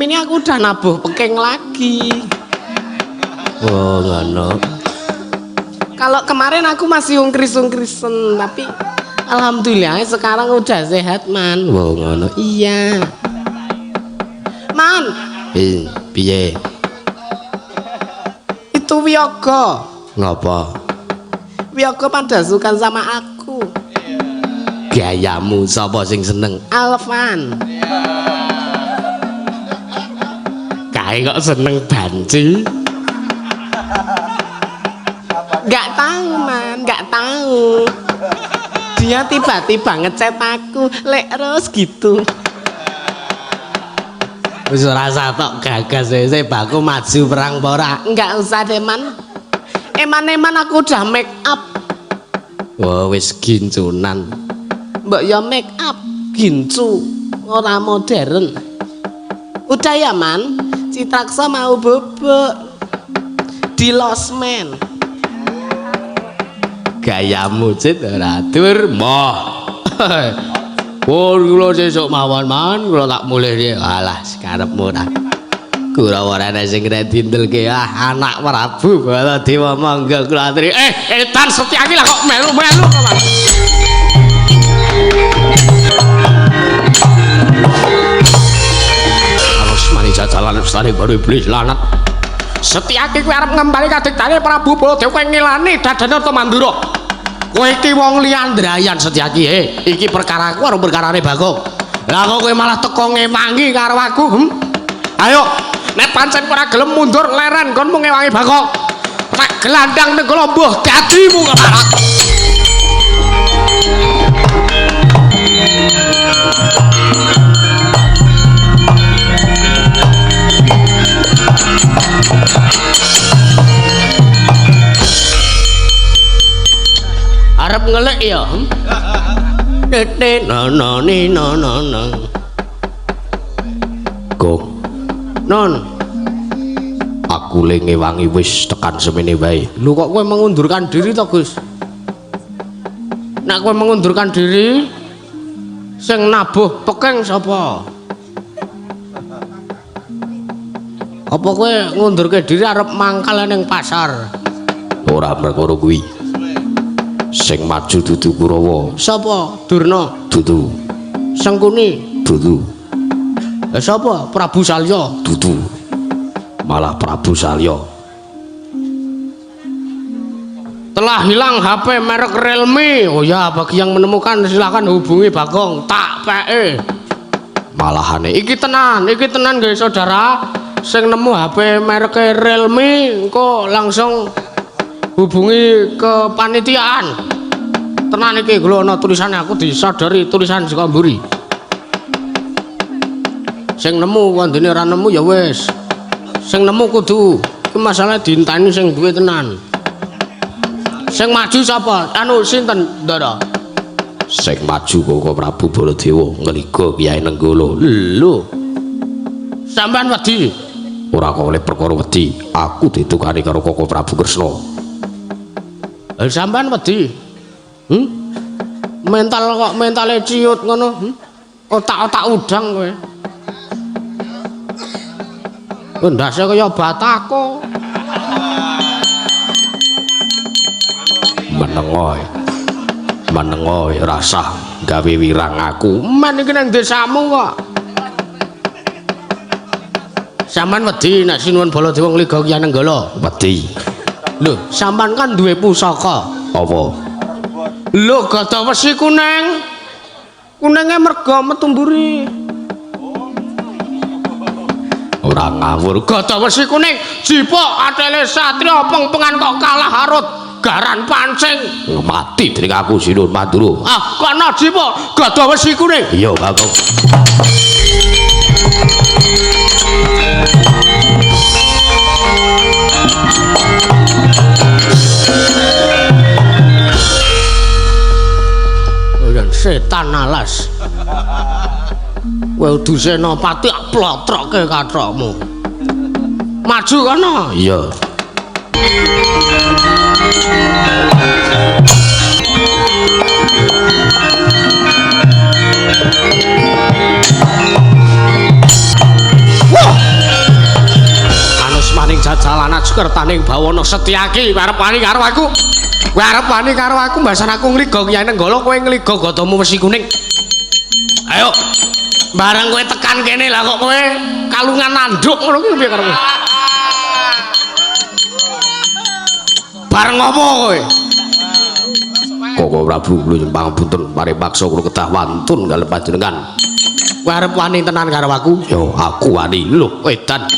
ini aku udah nabuh peking lagi. Oh, ngono. Kalau kemarin aku masih ungkris-ungkrisen, tapi alhamdulillah sekarang udah sehat, Man. Oh, ngono. Iya. Man. Piye? Itu Wiyogo. Ngopo? Wiyogo pada suka sama aku. Gayamu sapa sing seneng? Alvan. Kae kok seneng banci? Gak tahu, Man, gak tahu. Dia tiba-tiba ngechat aku, lek Ros gitu. Wis ora satok gagas wis baku maju perang apa ora? Enggak usah deh, Man. Eman-eman aku udah make up. Wah, wis gincunan. Mbok ya make up gincu, ora modern. Udah ya, Man. Citraksa mau bobok di losmen. Gayamu cit ora dur moh. Pun kula sesuk mawon man kula tak mulih dhewe. Alah karepmu ta. Kurawa ora ana sing kena dindelke ah anak Prabu Baladewa monggo kula aturi. Edan Setyaki lah kok melu-melu kok Mas. Harus mani jajalan lestari baru iblis lanat. Setyaki kowe arep ngembali kadiktane Prabu Baladewa kowe ngilani dadane Arta Mandura. Kowe iki wong liyan drayan Setyaki. Iki perkaraku karo perkarane Bagong. Lah kok kowe malah teko ngewangi karo aku? Ayo, nek pancen ora gelem mundur leren konmu ngewangi Bagong. Rek gelandang Nenggala mbuh dadimu keparat. Arep ngelek ya. Tete no no ni no no no. Gong. Non. Aku le ngewangi wis tekan semene wae. Lho kok kowe mengundurkan diri to, Gus? Nek kowe mengundurkan diri sing nabuh pekeng sapa? Apa kowe ngundurke diri arep mangkal ning pasar? Ora perkara kuwi. Sing maju dudu Kurawa. Sapa? Durna. Dudu. Sengkuni. Dudu. Lah sapa? Prabu Salya. Dudu. Malah Prabu Salya. Telah hilang HP merek Realme. Oh ya, bagi yang menemukan silakan hubungi Bagong. Tak peke. Malahane iki tenan nggih saudara. Sing nemu HP merek Realme engko langsung hubungi kepanitiaan. Tenan iki lho ana tulisane, aku disadari tulisan saka mburi. Sing nemu kandhane ora nemu ya wis. Sing nemu kudu. Iki masalah dienteni sing duwe tenan. Sing maju sapa? Anu sinten, Ndara? Sing maju Koko Prabu Baladewa ngliga Kyai Nenggala. Lho. Sampeyan wedi? Ora kok oleh perkara wedi. Aku ditukani karo Koko Prabu Kresna. Lha sampeyan wedi? Mental kok mentale ciut ngono, Otak-otak udang kowe. Ndase kaya batako. Menengoe. Menengoe rasah gawe wirang aku. Men iki nang desamu kok. Sampeyan wedi nek Sinuwun Baladewa ngliga Kyai Nenggala? Wedi. Lho, sampean kan duwe pusaka. Apa? Lho, gada wesi kuning. Kuninge merga metu mburi. Ora ngawur. Gada wesi kuning jipuk atele satriya pengpengan kok kalah arut garan pancing. Mati dening aku Sinuwun Mandura. Ah, kono jipuk gada wesi kuning. Iya, Bagong. Setan alas. Kowe udu senopati plotroke kathokmu. Maju kono. Iya. Wah. Anus maning jajalan ajukertaning bawana Setyaki arep wani karo aku. Kowe arep wani karo aku mbasan aku ngliga Kyai Nenggala kowe ngliga gadamu wesi kuning. Ayo. Bareng kowe tekan kene lah kok kowe kalungan nanduk ngono ki piye karepmu? Bareng apa kowe? Koko Prabu kula nyuwun pangapunten paripaksa kula kedah wantun kalih panjenengan. Kowe arep wani tenan karo aku? Yo, aku wani. Lho, edan.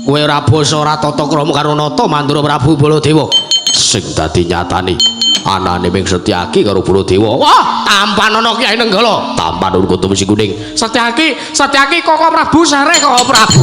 Kowe ora basa ora tata krama karo Nata Mandura Prabu Baladewa. Sing dadi nyatane anane ming Setyaki karo Baladewa. Wah, tampan ana Kyai Nenggala. Tampan urut kutu wesi kuning. Setyaki, Setyaki Koko Prabu sare Koko Prabu.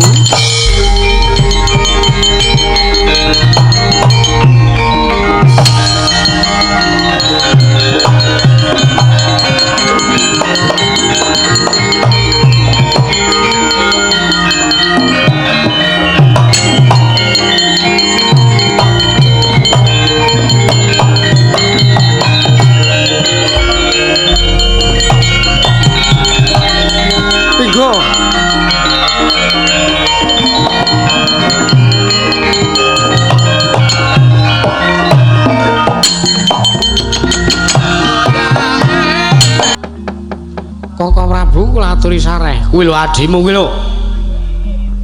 Koko Prabu kula aturi sareh. Kuwi lho adimu kuwi lho.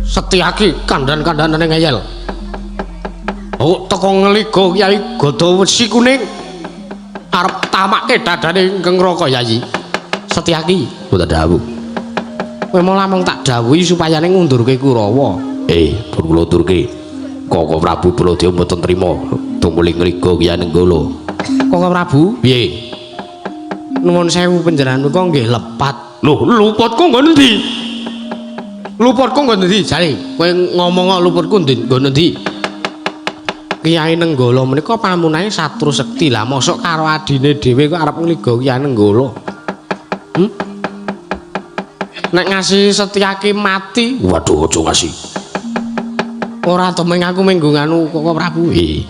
Setyaki kandhan-kandhanane ngeyel. Oh, teko ngliga Kyai Gada Wesi Kuning. Arep tamake dadane ingkang Raka Yayi. Setyaki mboten dawuh. Kowe mau lamung tak dawuhi supayane ngundurke Kurawa. Pun kula aturke. Koko Prabu Baladewa mboten trima tumuli ngliga Kyai Nenggala. Koko Prabu, piye? Nuwun sewu panjenengan menika nggih lepat. Lho, luputku nggon endi? Luputku nggon endi jare? Kowe ngomong kok luputku nggon endi? Kyai Nenggala menika pamunahe satru sekti. Lah mosok karo adine dhewe kok arep ngliga Kyai Nenggala. Nek ngasih Setyaki mati, waduh aja ngasih. Ora to meng aku menggo nganu Koko Prabu. Nggih.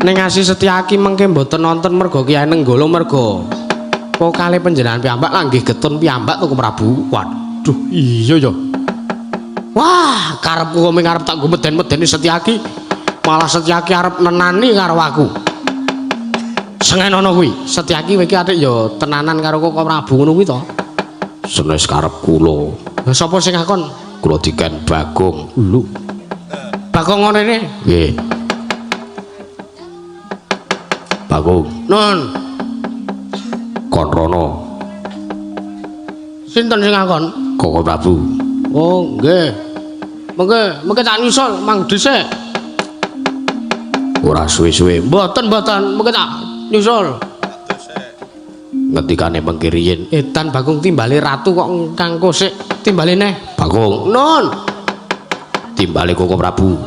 Nek ngasih Setyaki mengke mboten nonton merga Kyai Nenggala merga pokale panjenengan piyambak lah nggih getun piyambak to Koko Prabu. Waduh, iya ya. Wah, karepku kok meng arep tak nggo meden-medeni Setyaki. Malah Setyaki arep nenani karo aku. Sengenono kuwi. Setyaki kowe iki atik ya tenanan karo Koko Prabu ngono kuwi to. Senes karep kula. Lah sapa sing ngakon? Kula diken Bagong. Lho. Bagong ngono rene? Nggih. Bagong. Nun. Kon rono. Sinten sing ngakon? Koko Prabu. Oh, nggih. Mengke, mengke tak nyusul mang dhisik. Ora suwe-suwe. Mboten, mboten, mengke tak nyusul. Ngendikane mengke riyin. Edan Bagong timbale ratu kok kangko sik timbale neh. Bagong. Nun. Timbale Koko Prabu.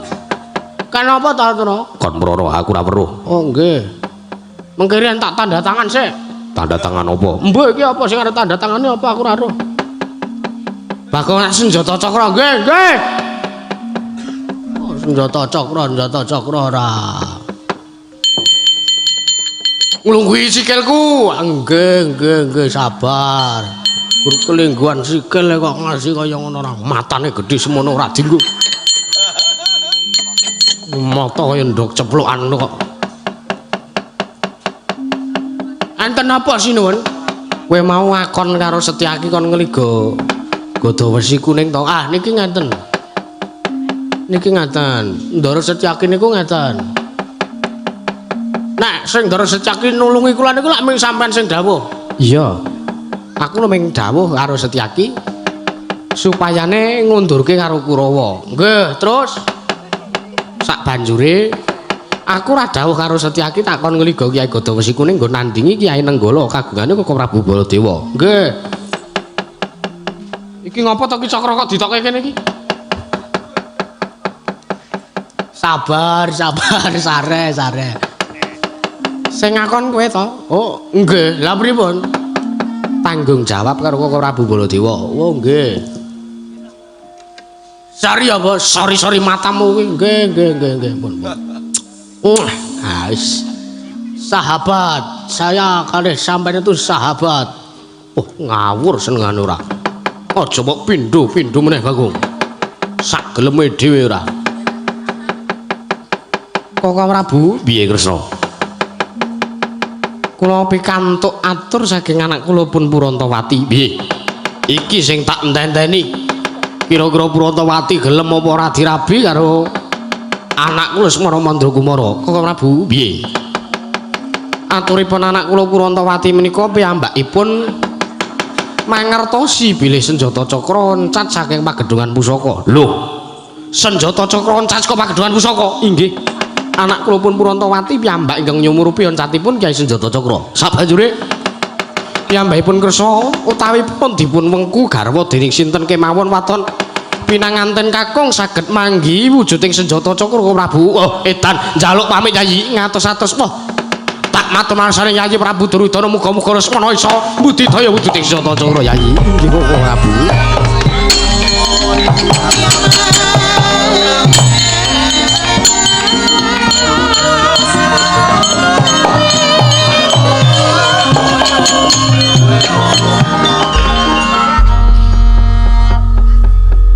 Kenapa ta, Tro? Kon mrono aku ora weruh. Oh, nggih. Mengke riyin tak tanda tangan sik. Tanda tangan apa? Mbok iki apa sing arep tanda tangane apa aku ora weruh. Bagong nak senjata cakra nggih, nggih. Oh, senjata cakra, senjata cakra ora. Nglungguhi sikilku. Nggih, nggih, nggih, sabar. Guru kelingguhan sikil kok ngasih kaya ngono ora. Matane gedhe semono ora dienggo. Mata kaya ndok ceplokan ngono kok. Enten apa sinuwun? Kowe mau akon karo Setyaki kon ngliga Gada Wesi Kuning to? Ah niki ngeten. Niki ngeten. Ndara Setyaki niku ngeten. Nek sing Ndara Setyaki nulungi kula niku lak mung sampean sing dawuh. Iya. Aku lho mung dawuh karo Setyaki supayane ngundurke karo Kurawa. Nggih, terus sak banjure aku ora dawuh karo Setyaki tak kon ngliga Kyai Gada Wesi Kuning nggo nandingi Kyai Nenggala kagungane Koko Prabu Baladewa. Nggih. Iki ngopo to Ki Cakra kok ditokke kene iki? Sabar, sabar, sare, sare. Sing ngakon kowe to? Oh, nggih. Lah pripun? Tanggung jawab karo Koko Prabu Baladewa. Oh, nggih. Sorry apa? Sorry, sorry matamu kuwi. Nggih, nggih, nggih, nggih, pun, pun. Wis. Sahabat, saya kalih sampeyan itu sahabat. Oh, ngawur senengane ora. Aja mbok pindho-pindho meneh, Bagong. Sak geleme dhewe ora. Koko Prabu, piye Kresna? Kula pikantuk atur saking anak kula pun Purantawati. Piye? Iki sing tak enteni. Kira-kira Purantawati gelem apa ora dirabi karo anak kula Semara Mandrakumara. Koko Prabu, piye? Aturipun anak kula Purantawati menika piyambakipun mangertosi bilih senjata cakra oncat saking pagedhungan pusaka. Lho, senjata cakra oncat saka pagedhungan pusaka? Inggih. Anak kula pun Purantawati piyambak ingkang nyumurupi oncatipun Kyai Senjata Cakra. Sabanjure piyambakipun kersa utawi pun dipun wengku garwa dening sinten kemawon waton pinanganten kakung saged manggihi wujuding senjata cakra Prabu. Oh, edan njaluk pamit Yayi ngatos-atos. Wah, tak matur marsane Yayi Prabu Duryudana muga-muga Lesmana iso budidaya wujuding senjata cakra Yayi. Inggih Prabu.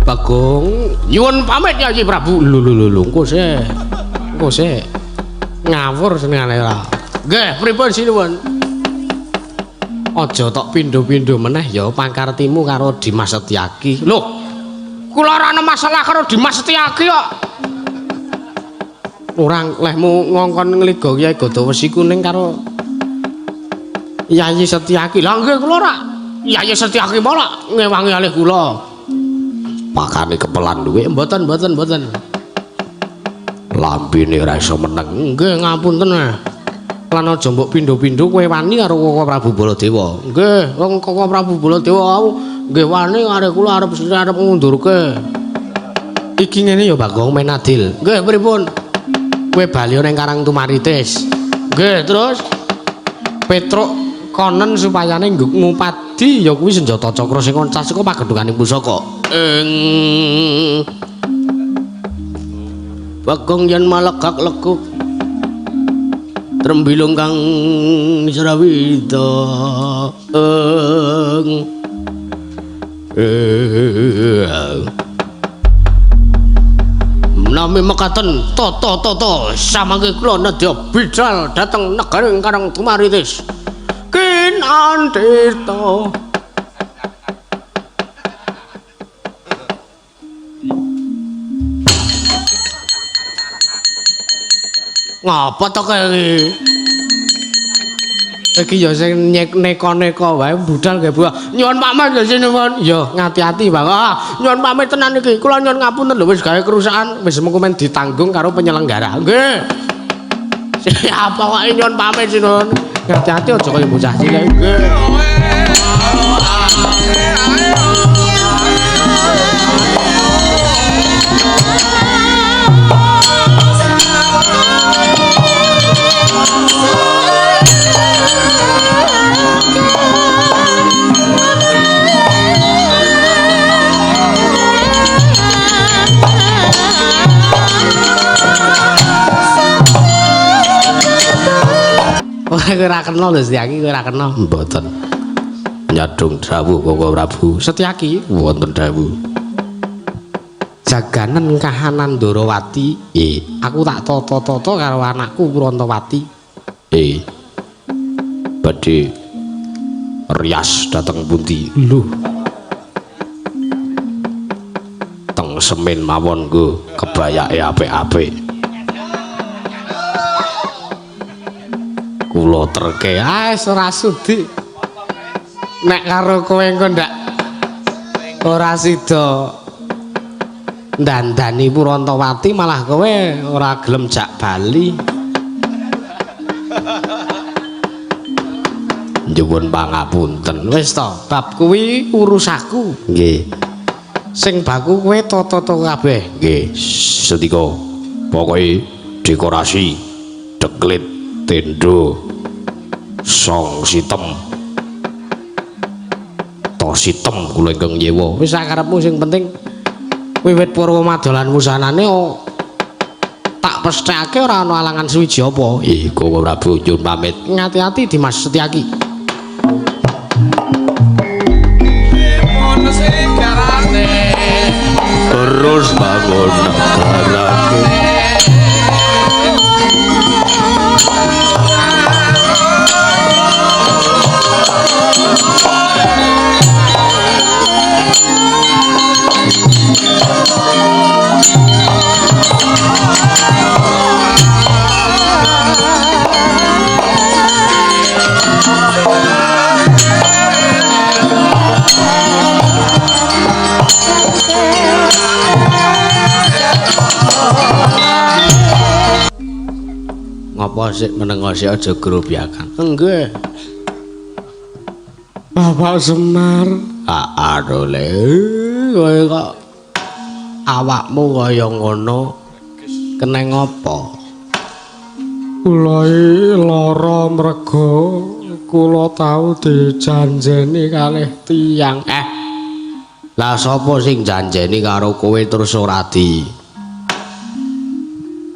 Bagong nyuwun pamit Yayi Prabu. Lho lho lho engko sik. Engko sik. Ngawur senengane ora. Nggih, pripun sinuwun? Aja tok pindho-pindho meneh ya pangkartimu karo Dimas Setyaki. Lho, kula ora ana masalah karo Dimas Setyaki kok. Ora lehmu ngongkon ngliga Kyai Gadawesi Kuning karo Yayi Setyaki. Lah nggih kula ora. Yayi Setyaki malah ngewangi alih kula. Pakane kepelan duwe mboten mboten mboten. Lambene ora iso meneng. Nggih ngapunten. Lan aja mbok pindho-pindho kowe wani karo Koko Prabu Baladewa. Nggih, wong Koko Prabu Baladewa wau nggih wani karo kula arep arep ngundurke. Iki ngene ya Bagong men adil. Nggih pripun? Kowe bali ning Karang Tumaritis. Nggih, terus Petruk konen supayane ngupadi ya kuwi senjata cakra sing oncas saka pagedhungane pusaka. Ing Bagong yen malegak leguk trembilung kang srawida ing nami mekaten tata-tata samangke kula nedya bidal dhateng negari Karang Tumaritis. Kinandhita. Ngapa to kowe iki? Iki ya sing neka-neka wae budal nggih Bu. Nyuwun pamit ya sinuwun. Ya ngati-ati Bang. Ah, nyuwun pamit tenan iki. Kula nyuwun ngapunten lho wis gawe kerusakan, wis mengko men ditanggung karo penyelenggara. Nggih. Siapa kok nyuwun pamit sinuwun. Ngati-ati aja kaya bocah cilik. Nggih. Ora kowe ora kena lho Setyaki, kowe ora kena. Mboten. Nyadong dawuh Koko Prabu. Setyaki wonten dawuh. Jaganen kahanan Ndorowati. Aku tak tata-tata karo anakku Purantawati. Badhe rias dhateng pundi? Lho. Teng semen mawon nggo kebayake apik-apik. Kula terke ae ora sudi. Nek karo kowe engko ndak ora sida ndandani Purantawati malah kowe ora gelem jak bali. Nyuwun pangapunten. Wis to, bab kuwi urusaku. Nggih. Sing baku kowe tata-tata kabeh. Nggih, sendika. Pokoke dekorasi deklit tendo song sitem to sitem kula ingkang nyewa. Wis sakarepmu sing penting wiwit purwa madolan wusanane tak pesthekake ora ana alangan suwiji apa. Koko Prabu nyuwun pamit. Ngati-ati Dimas Setyaki. Terus bangun negarane. Ngapa sik meneng sik aja grobiakan. Nggih. Bapak Semar. Aduh le, kowe kok awakmu kaya ngono keneng apa? Kula lara merga kula tau dijanjeni kalih tiyang. Lah sapa sing janjeni karo kowe terus ora di?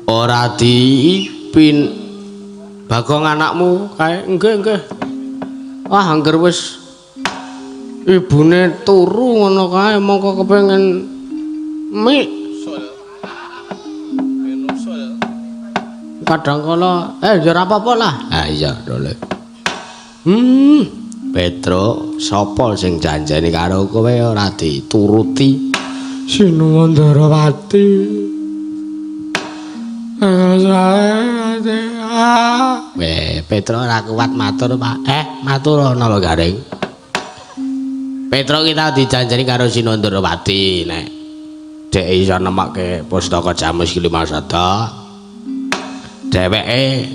Ora di pin Bagong anakmu kae nggih nggih. Wah angger wis ibune turu ngono kae mongko kepengin mik. Kadang kala ya ora apa-apa lah. Ha iya dole. Petro, sapa sing janjeni karo kowe ora dituruti? Sinuwun Ndarawati. Petro ora kuat matur, Pak. Matur ana lho, Gareng. Petro kita dijanjeni karo Sinuwun Ndarawati nek dhek iso nemokke pustaka Jamus Klimasada. Dheweke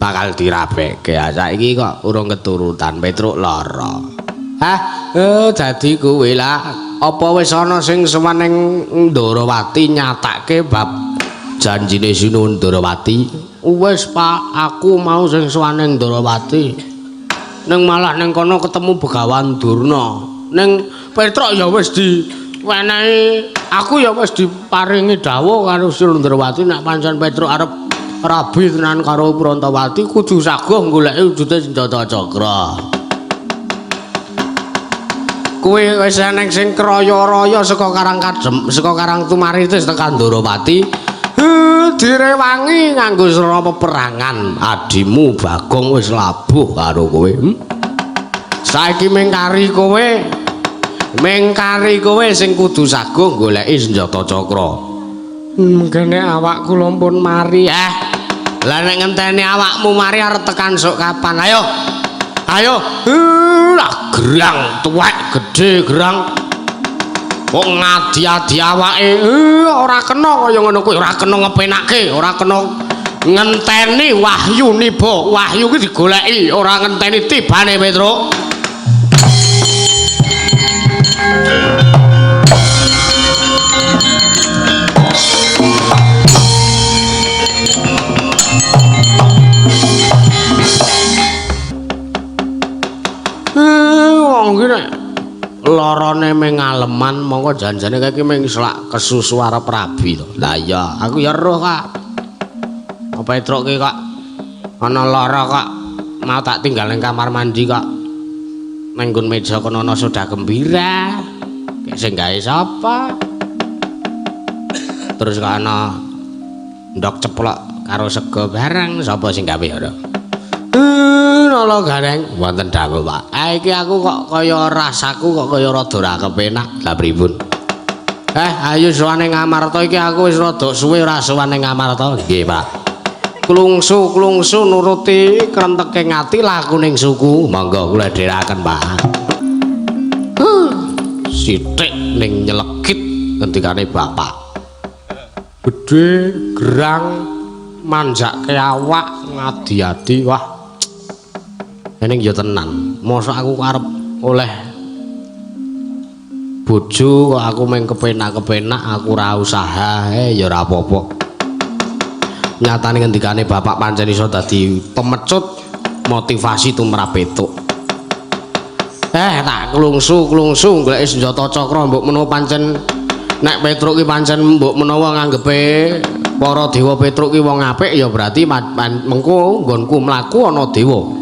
bakal dirabekke. Saiki kok urung keturutan, Petruk lara. Hah, dadi kuwi lah. Apa wis ana sing sowan ning Ndarawati nyatake bab janjine Sinuwun Ndarawati? Wis, Pak, aku mau sing sowan ning Ndarawati. Ning malah ning kono ketemu Begawan Durna. Ning Petruk ya wis diwenehi, aku ya wis diparingi dawuh karo Sinuwun Ndarawati nek pancen Petruk arep rabi tenan karo Prantawati kudu saguh goleki wujude senjata cakra. Kuwi wis eneng sing kraya-raya saka Karang Kadem, saka Karang Tumaritis tekan Ndarawati. Direwangi nganggo srana peperangan. Adimu Bagong wis labuh karo kowe. Saiki mengkari kowe sing kudu saguh goleki senjata cakra. Mengkene awak kula pun mari. Lah nek ngenteni awakmu mari arep tekan sok kapan? Ayo. Ayo. Lah gerang tuwek gedhe gerang. Kok ngadi-adi awake ora kena kaya ngono kuwi, ora kena ngepenake, ora kena ngenteni wahyu niba. Wahyu kuwi digoleki, ora ngenteni tibane Petruk. Wong ki nek larane ming ngaleman mongko janjane kae iki ming selak kesusu arep rabi to. Lah iya, aku ya roh kak. Apa Petruk ki kok ana lara kok mau tak tinggal ning kamar mandi kok. Ning nggon meja kono ana soda gembira. Kek sing gawe sapa? Terus kok ana ndok ceplok karo sego bareng, sapa sing gawe ora? Nala Gareng, wonten dawuh, Pak. Iki aku kok kaya rasaku kok kaya rada ora kepenak. Lah pripun? Ayo sowan ning Amarta iki aku wis rada suwe ora sowan ning Amarta. Nggih, Pak. Klungsu-klungsu nuruti krenteke ati laku ning suku. Monggo kula dherekaken, Pak. Sithik ning nyelekit ngendikane bapak. Gedhe gerang manjake awak ngadi-adi wah. Ning ya tenan, mosok aku arep oleh bojo kok aku mung kepenak-kepenak aku ora usaha, ya ora apa-apa. Nyatane ngendikane bapak pancen iso dadi pemecut motivasi tumrap Petruk. Tak klungsu-klungsu goleki senjata cakra mbok menawa pancen nek Petruk ki pancen mbok menawa nganggepe para dewa Petruk ki wong apik ya berarti mengko nggonku mlaku ana dewa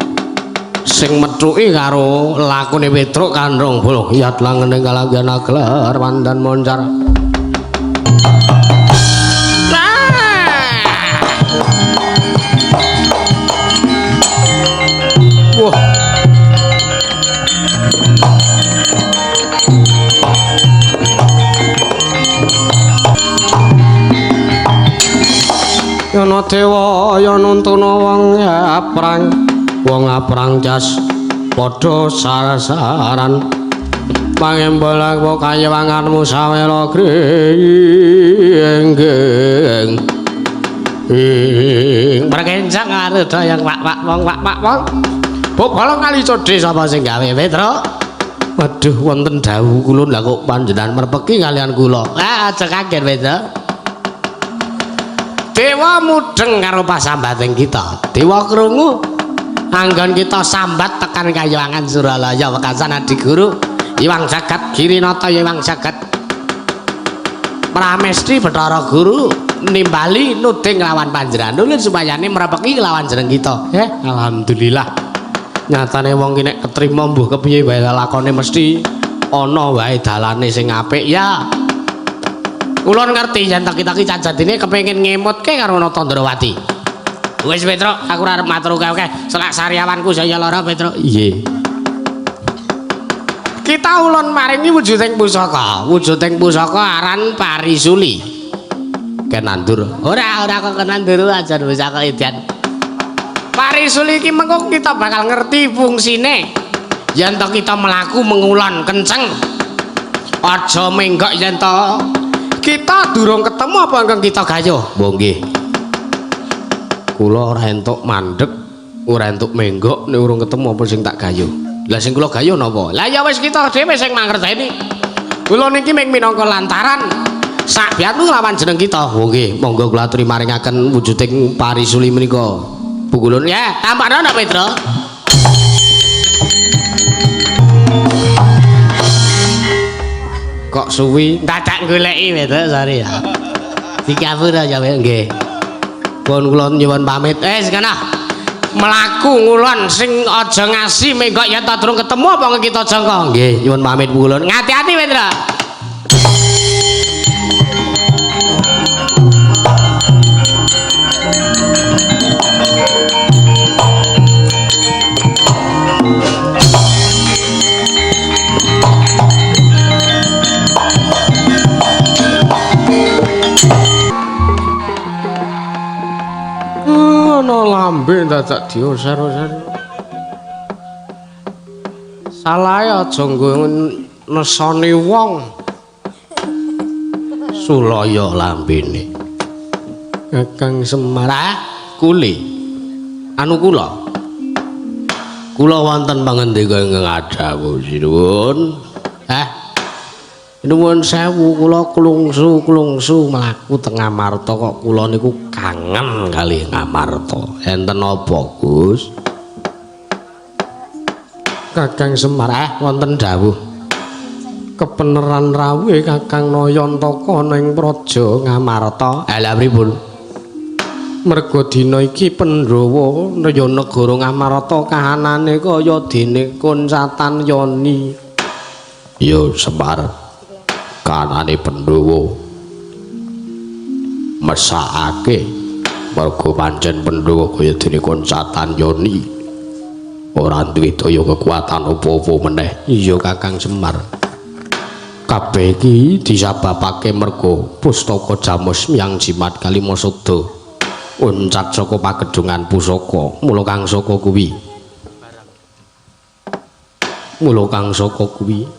sing methuki karo lakune Petruk kandrong bolo yat langene kalanggan aglar pandan moncar. Wah. Yana dewa ya nuntuna wong aprang. Wong aprang jas padha sarasaran pangembol kayewanganmu sawela gringging ing Perkencang areda yang wak-wak wong wak-wak wong. Bok bolong kali codhe sapa sing gawe Petruk? Waduh wonten dawuh kula lha kok panjenengan merpeki kalian kula. Aja kaget Petruk. Dewa mudheng karo pasambating kita. Dewa krungu anggon kita sambat tekan kayangan Suralaya wekasan Adiguru Iwang Jagat Girinata Iwang Jagat Pramesti Bathara Guru nimbali nuding lawan panjenengan nulun supayane mrepeki lawan jeneng kita. Alhamdulillah. Nyatane wong ki nek ketrima mbuh kepiye wae lakone mesti ana wae dalane sing apik ya. Kula ngerti yen taki-taki cajadine kepengin ngemutke karo Nata Ndrawati. Wis Petruk, aku ora arep matur akeh-akeh. Selak sariawanku saya lara Petruk. Nggih. Kita ulun maringi wujuding pusaka. Wujuding pusaka aran Parisuli. Ken nandur. Ora, ora kok ken nandur aja pusaka edan. Parisuli iki mengko kita bakal ngerti fungsine. Yen to kita mlaku mengulon kenceng. Aja menggok yen to kita durung ketemu apa ingkang kita gayuh. Mbok nggih. Kula ora entuk mandeg, ora entuk menggok nek urung ketemu apa sing tak gayuh. Lah sing kula gayuh napa? Lah ya wis kita dhewe sing mangerteni. Kula niki mung minangka lantaran sak biatu lawan jeneng kita. Oh nggih, monggo kula aturi maringaken wujuding Parisuli menika. Pukulun ya, tampakno napa Petro? Kok suwi? Dadak goleki Petro, sorry ya. Dikapura ya nggih. Pun kula nyuwun pamit. Wis kana. Mlaku ngulon sing aja ngasi menggok yen ta durung ketemu apa kita jangka. Nggih, nyuwun pamit ngulon. Ngati-ati Petro. Ana lambe dadak dioser-oser. Salahe aja nggo nesoni wong. Sulaya lambene. Kakang Semar kuli. Anu kula. Kula wonten pangendika ingkang adhawuh sinuwun. Nuwun sewu kula klungsu-klungsu mlaku teng Ngamarta kok kula niku kangen kali Ngamarta. Enten apa, Gus? Kakang Semar wonten dawuh. Kepeneran rawuhe Kakang Nayantaka ning Praja Ngamarta. Lha pripun? Merga dina iki Pandhawa ya negara Ngamarta kahanane kaya dene koncatan yoni. Ya Semar. Kanane Pandhawa mesakake merga pancen Pandhawa kaya dene koncatan yoni ora duwe daya kekuatan apa-apa meneh. Iya Kakang Semar, kabeh iki disababake merga pustaka Jamus Myang Jimat Kalimasada uncat saka pagedhungan pusaka. Mula Kang Saka kuwi, mula Kang Saka kuwi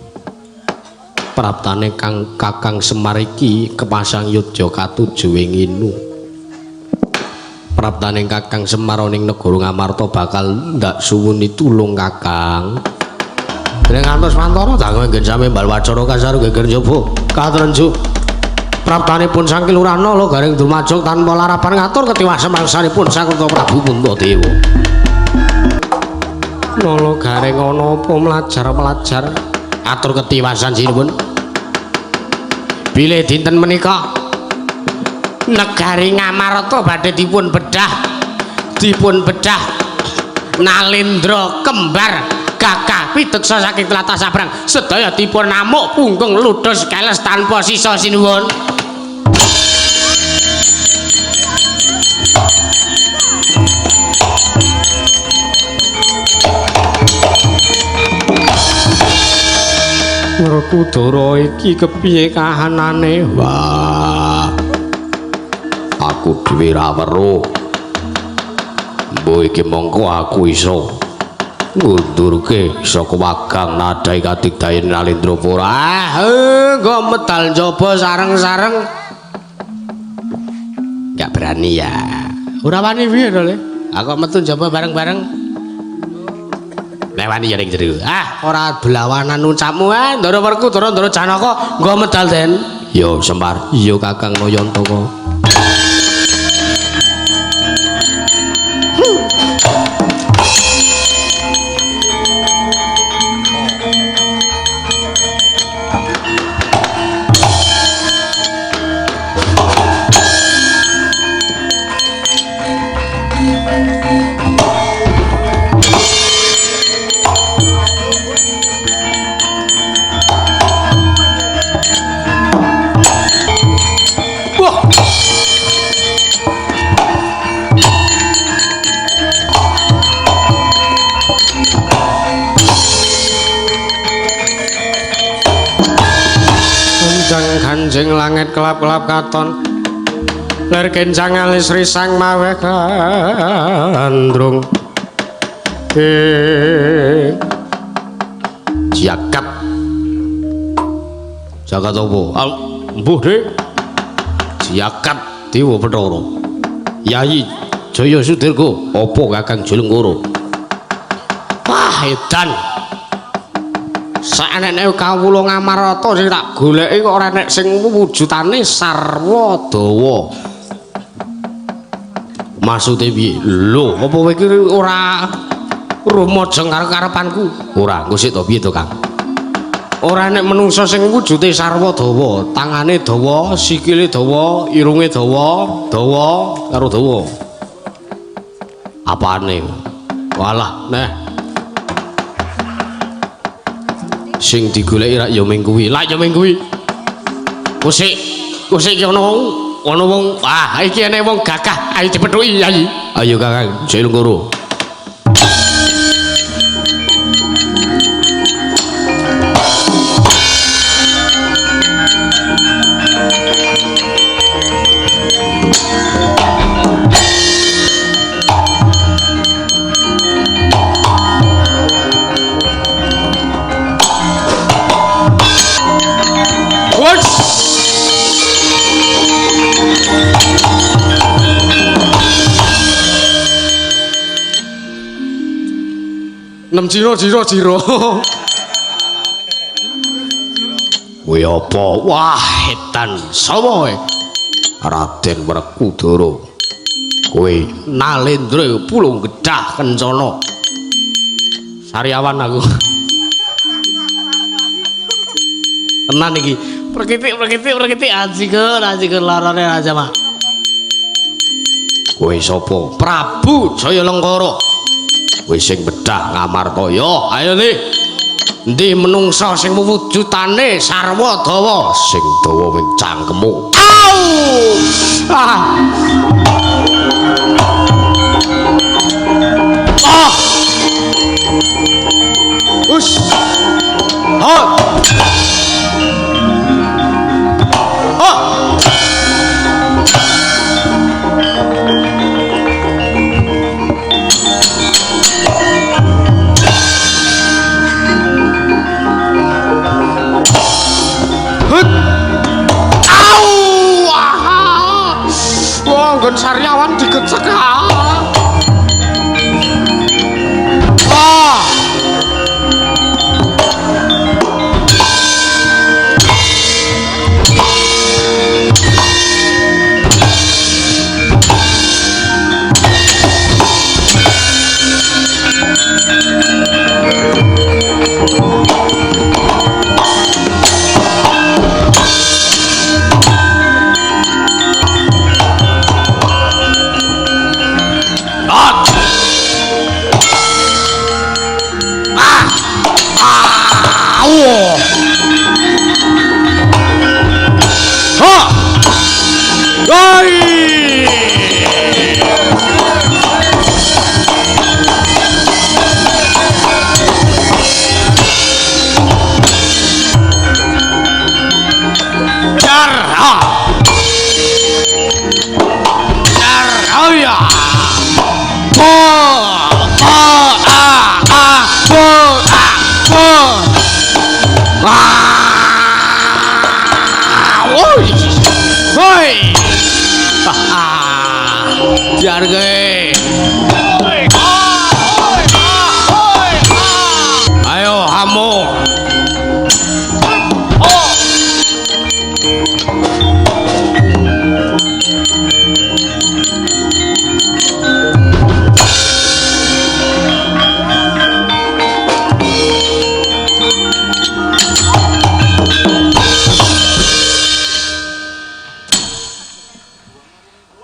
praptane Kang Kakang Semar iki kepasang yudya katuju ing inu. Praptane Kakang Semar ning negara Ngamarta bakal ndak suwuni tulung Kakang. Dereng ngantos mantara dangu inggen sami mbal wacara kasar geger njaba katrenjuk. Praptanipun Sang Kilurah Nala Garing Drumajog tanpa larapan ngatur ketiwasan mangsanipun Sang Prabu Puntadewa. Nala Garing ana apa mlajar-mlajar atur ketiwasan sinuwun. Bilih dinten menika negari Ngamarta badhe dipun bedah Nalendra kembar gagah pideksa saking tlatah Sabrang sedaya dipun amuk punggung ludus keles tanpa sisa sinuwun. Werkudara iki kepiye kahanane? Wah, aku dhewe ra weruh. Mbuh iki mongko aku iso ngundurke saka wagang nadai kadigdayan Nalendra pora. Nggo medal njaba sareng-sareng. Enggak berani ya. Ora wani piye to, Le? Aku metu njaba bareng-bareng. Lewani ya ning jero. Ah, ora belawanan ucapmu ah, Ndara Werkudara, Ndara Janaka, nggo medal Den. Ya Semar, iya Kakang Nayantaka. Wah. Enjing langit kelap-kelap katon. Lir kencang alis risang maweh gandrung. Jagat. Jagat apa? Mbuh, Dik. Jagat Dewa Bathara. Yayi Jaya Sudirga, apa Kakang Jalengkara? Wah, edan. Saeneke kawula Ngamarta sing tak goleki kok ora enek sing wujudane sarwa dawa. Maksude piye? Lho, apa kowe iki ora rumaja karo karepanku? Ora, engko sik to piye to, Kang? Ora enek menungsa sing wujude sarwa dawa, tangane dawa, sikile dawa, irunge dawa, dawa karo dawa. Apane? Walah, neh. Sing digoleki rak ya ming kuwi. Lah ya ming kuwi. Kusik, kusik iki ana wong, ah iki ene wong gagah, ayo dipethuki Yayi. Ayo Kakang, Jalengkara. Nem jiro jiro jiro. Kuwi apa? Wah, edan. Sapa kowe? Raden Werkudara. Kowe Nalendra Pulung Gedah Kencana. Sariawan aku. Tenan iki. Perkitik perkitik perkitik ajikur ajikur larane aja mah. Kowe sapa? Prabu Jayalengkara. Kowe sing bedah Ngamartaya. Ayo nih. Endi menungsa sing wujudane sarwa dawa? Sing dawa ming cangkemmu. Au! Ah. Ah. Us. Hot. Oh. Hut. Au! Aha. Wah, nggon sariawan digecek ah. Ah. Jarge. Ayo hamu.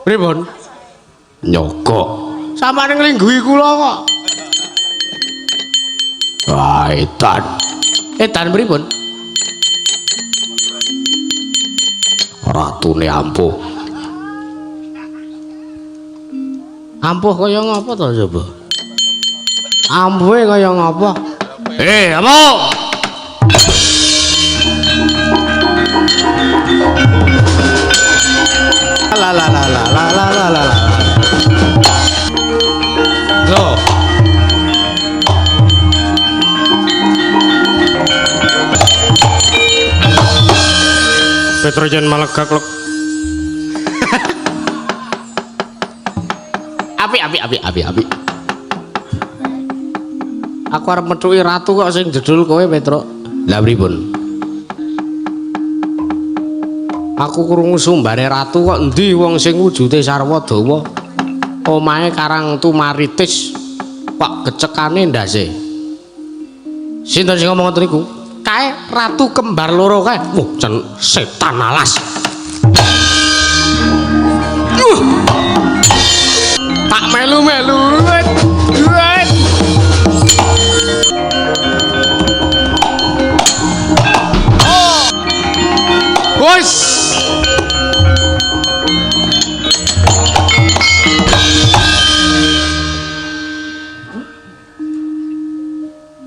Pripun? Nyogok. Samane nglingguhi kula kok. Wah, edan. Edan pripun? Ratune ampuh. Ampuh kaya ngapa to coba? Ampuhe kaya ngapa? Ampuh. la la la la la la la la. Loh. Petro yen malegak lek. Apik apik apik apik apik. Aku arep methuki ratu kok sing jedul kowe Petro. Lah pripun? Aku krungu sumbare ratu kok endi wong sing wujude sarwa dawa. Omahe Karang Tumaritis kok gecekane ndase. Sinten sing ngomong ngoten niku? Kae ratu kembar loro kae. Wah, jan setan alas. Tak melu-melu. Wes.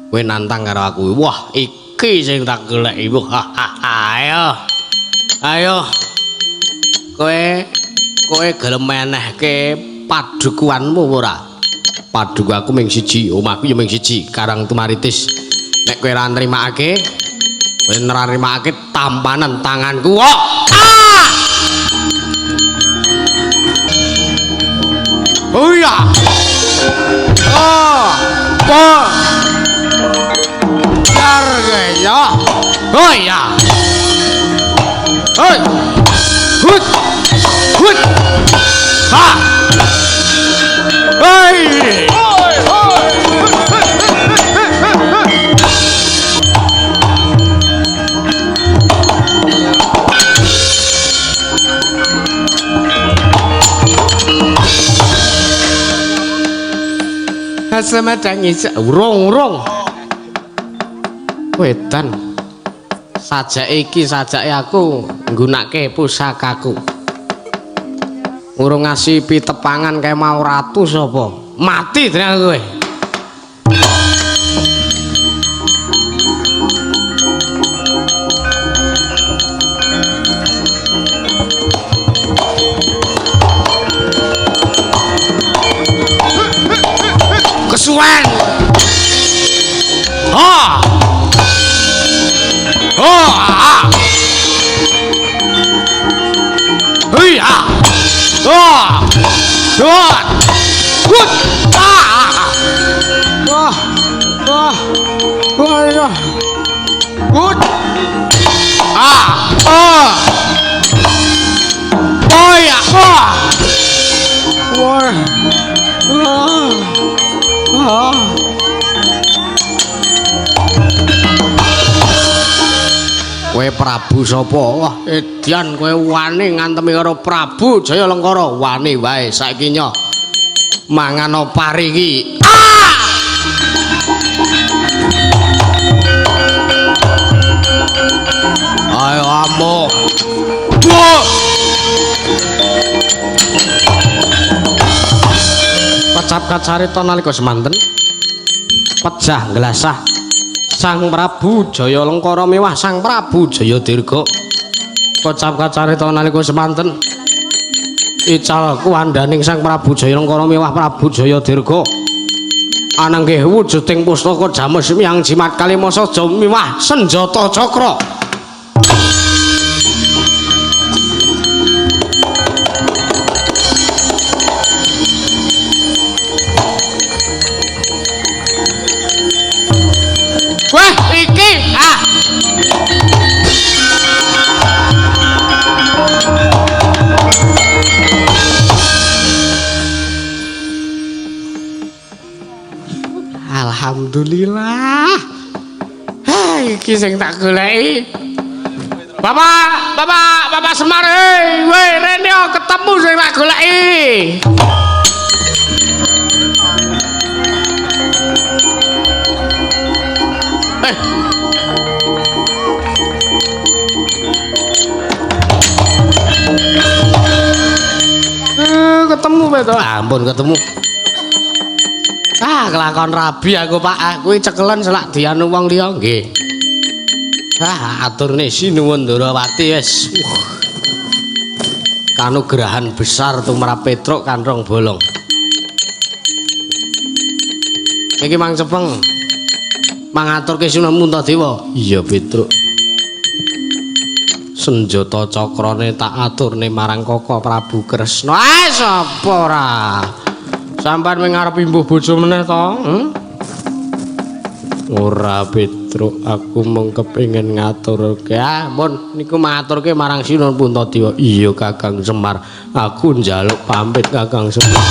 Kowe nantang karo aku. Wah, iki sing tak goleki. Ayo. Ayo. Kowe gelem menehke padukuanmu ora? Paduku aku ming siji, omahku ya ming siji, Karang Tumaritis. Nek kowe ora nrimakake, kowe ora nrimakake tampanen tanganku. Oh! Ah! Oh iya. Oh. Oh. Ya. Oh iya. Hoi. Hut. Hut. Ha. Hoi. Hoi, hoi. Hasemedang isek urung-urung. Wedan. Sajake iki sajake aku nggunake pusakaku. Urung ngasih pitepangan kae mau ratu sapa? Mati tenan kowe. Kesuwen. Ha. Oh, ah. Hei, ah. Ah. Ah. Hut. Ah. Ah. Ah. Ah. Hut. Ah. Ah. Oh ya. Ah. Wah. Ah. Ah. Kowe Prabu sapa? Wah, edian kowe wani ngantemi karo Prabu Jaya Lengkara. Wani wae saiki nyo. Mangan pari iki. Ah! Ayo amuk. Wah! Kecap kacarita nalika semanten pejah nglasah Sang Prabu Jaya Lengkara mewah Sang Prabu Jaya Dirga. Kocap kacarita nalika semanten ical kuwandaning Sang Prabu Jaya Lengkara mewah Prabu Jaya Dirga. Ananggih wujuding pustaka jamus miyang jimat kalima saja miwah senjata cakra. Wah, iki ah. Alhamdulillah. Hai, iki sing tak goleki. Bapak, Bapak, Bapak Semar, hei, weh, rene ketemu sing tak goleki. Ketemu Petro. Ampun ketemu. Ah, kelakon rabi aku Pak. Ah, kuwi cekelen selak dianu wong liya nggih. Ah, aturne sinuwun Ndrawati wis. Kanugrahan besar tumrap Petruk Kanthong Bolong. Iki Mang Cepeng. Mangaturke Sinuwun Puntadewa. Iya Petruk. Senjata cakrane tak aturne marang Koko Prabu Kresna. Ah sapa ora? Sampeyan wing arep imbuh bojo meneh to? Hmm? Ora Petruk, aku mung kepengin ngaturke. Ah, mun niku maturke marang Sinuwun Puntadewa. Iya Kakang Semar, aku njaluk pamit Kakang Semar.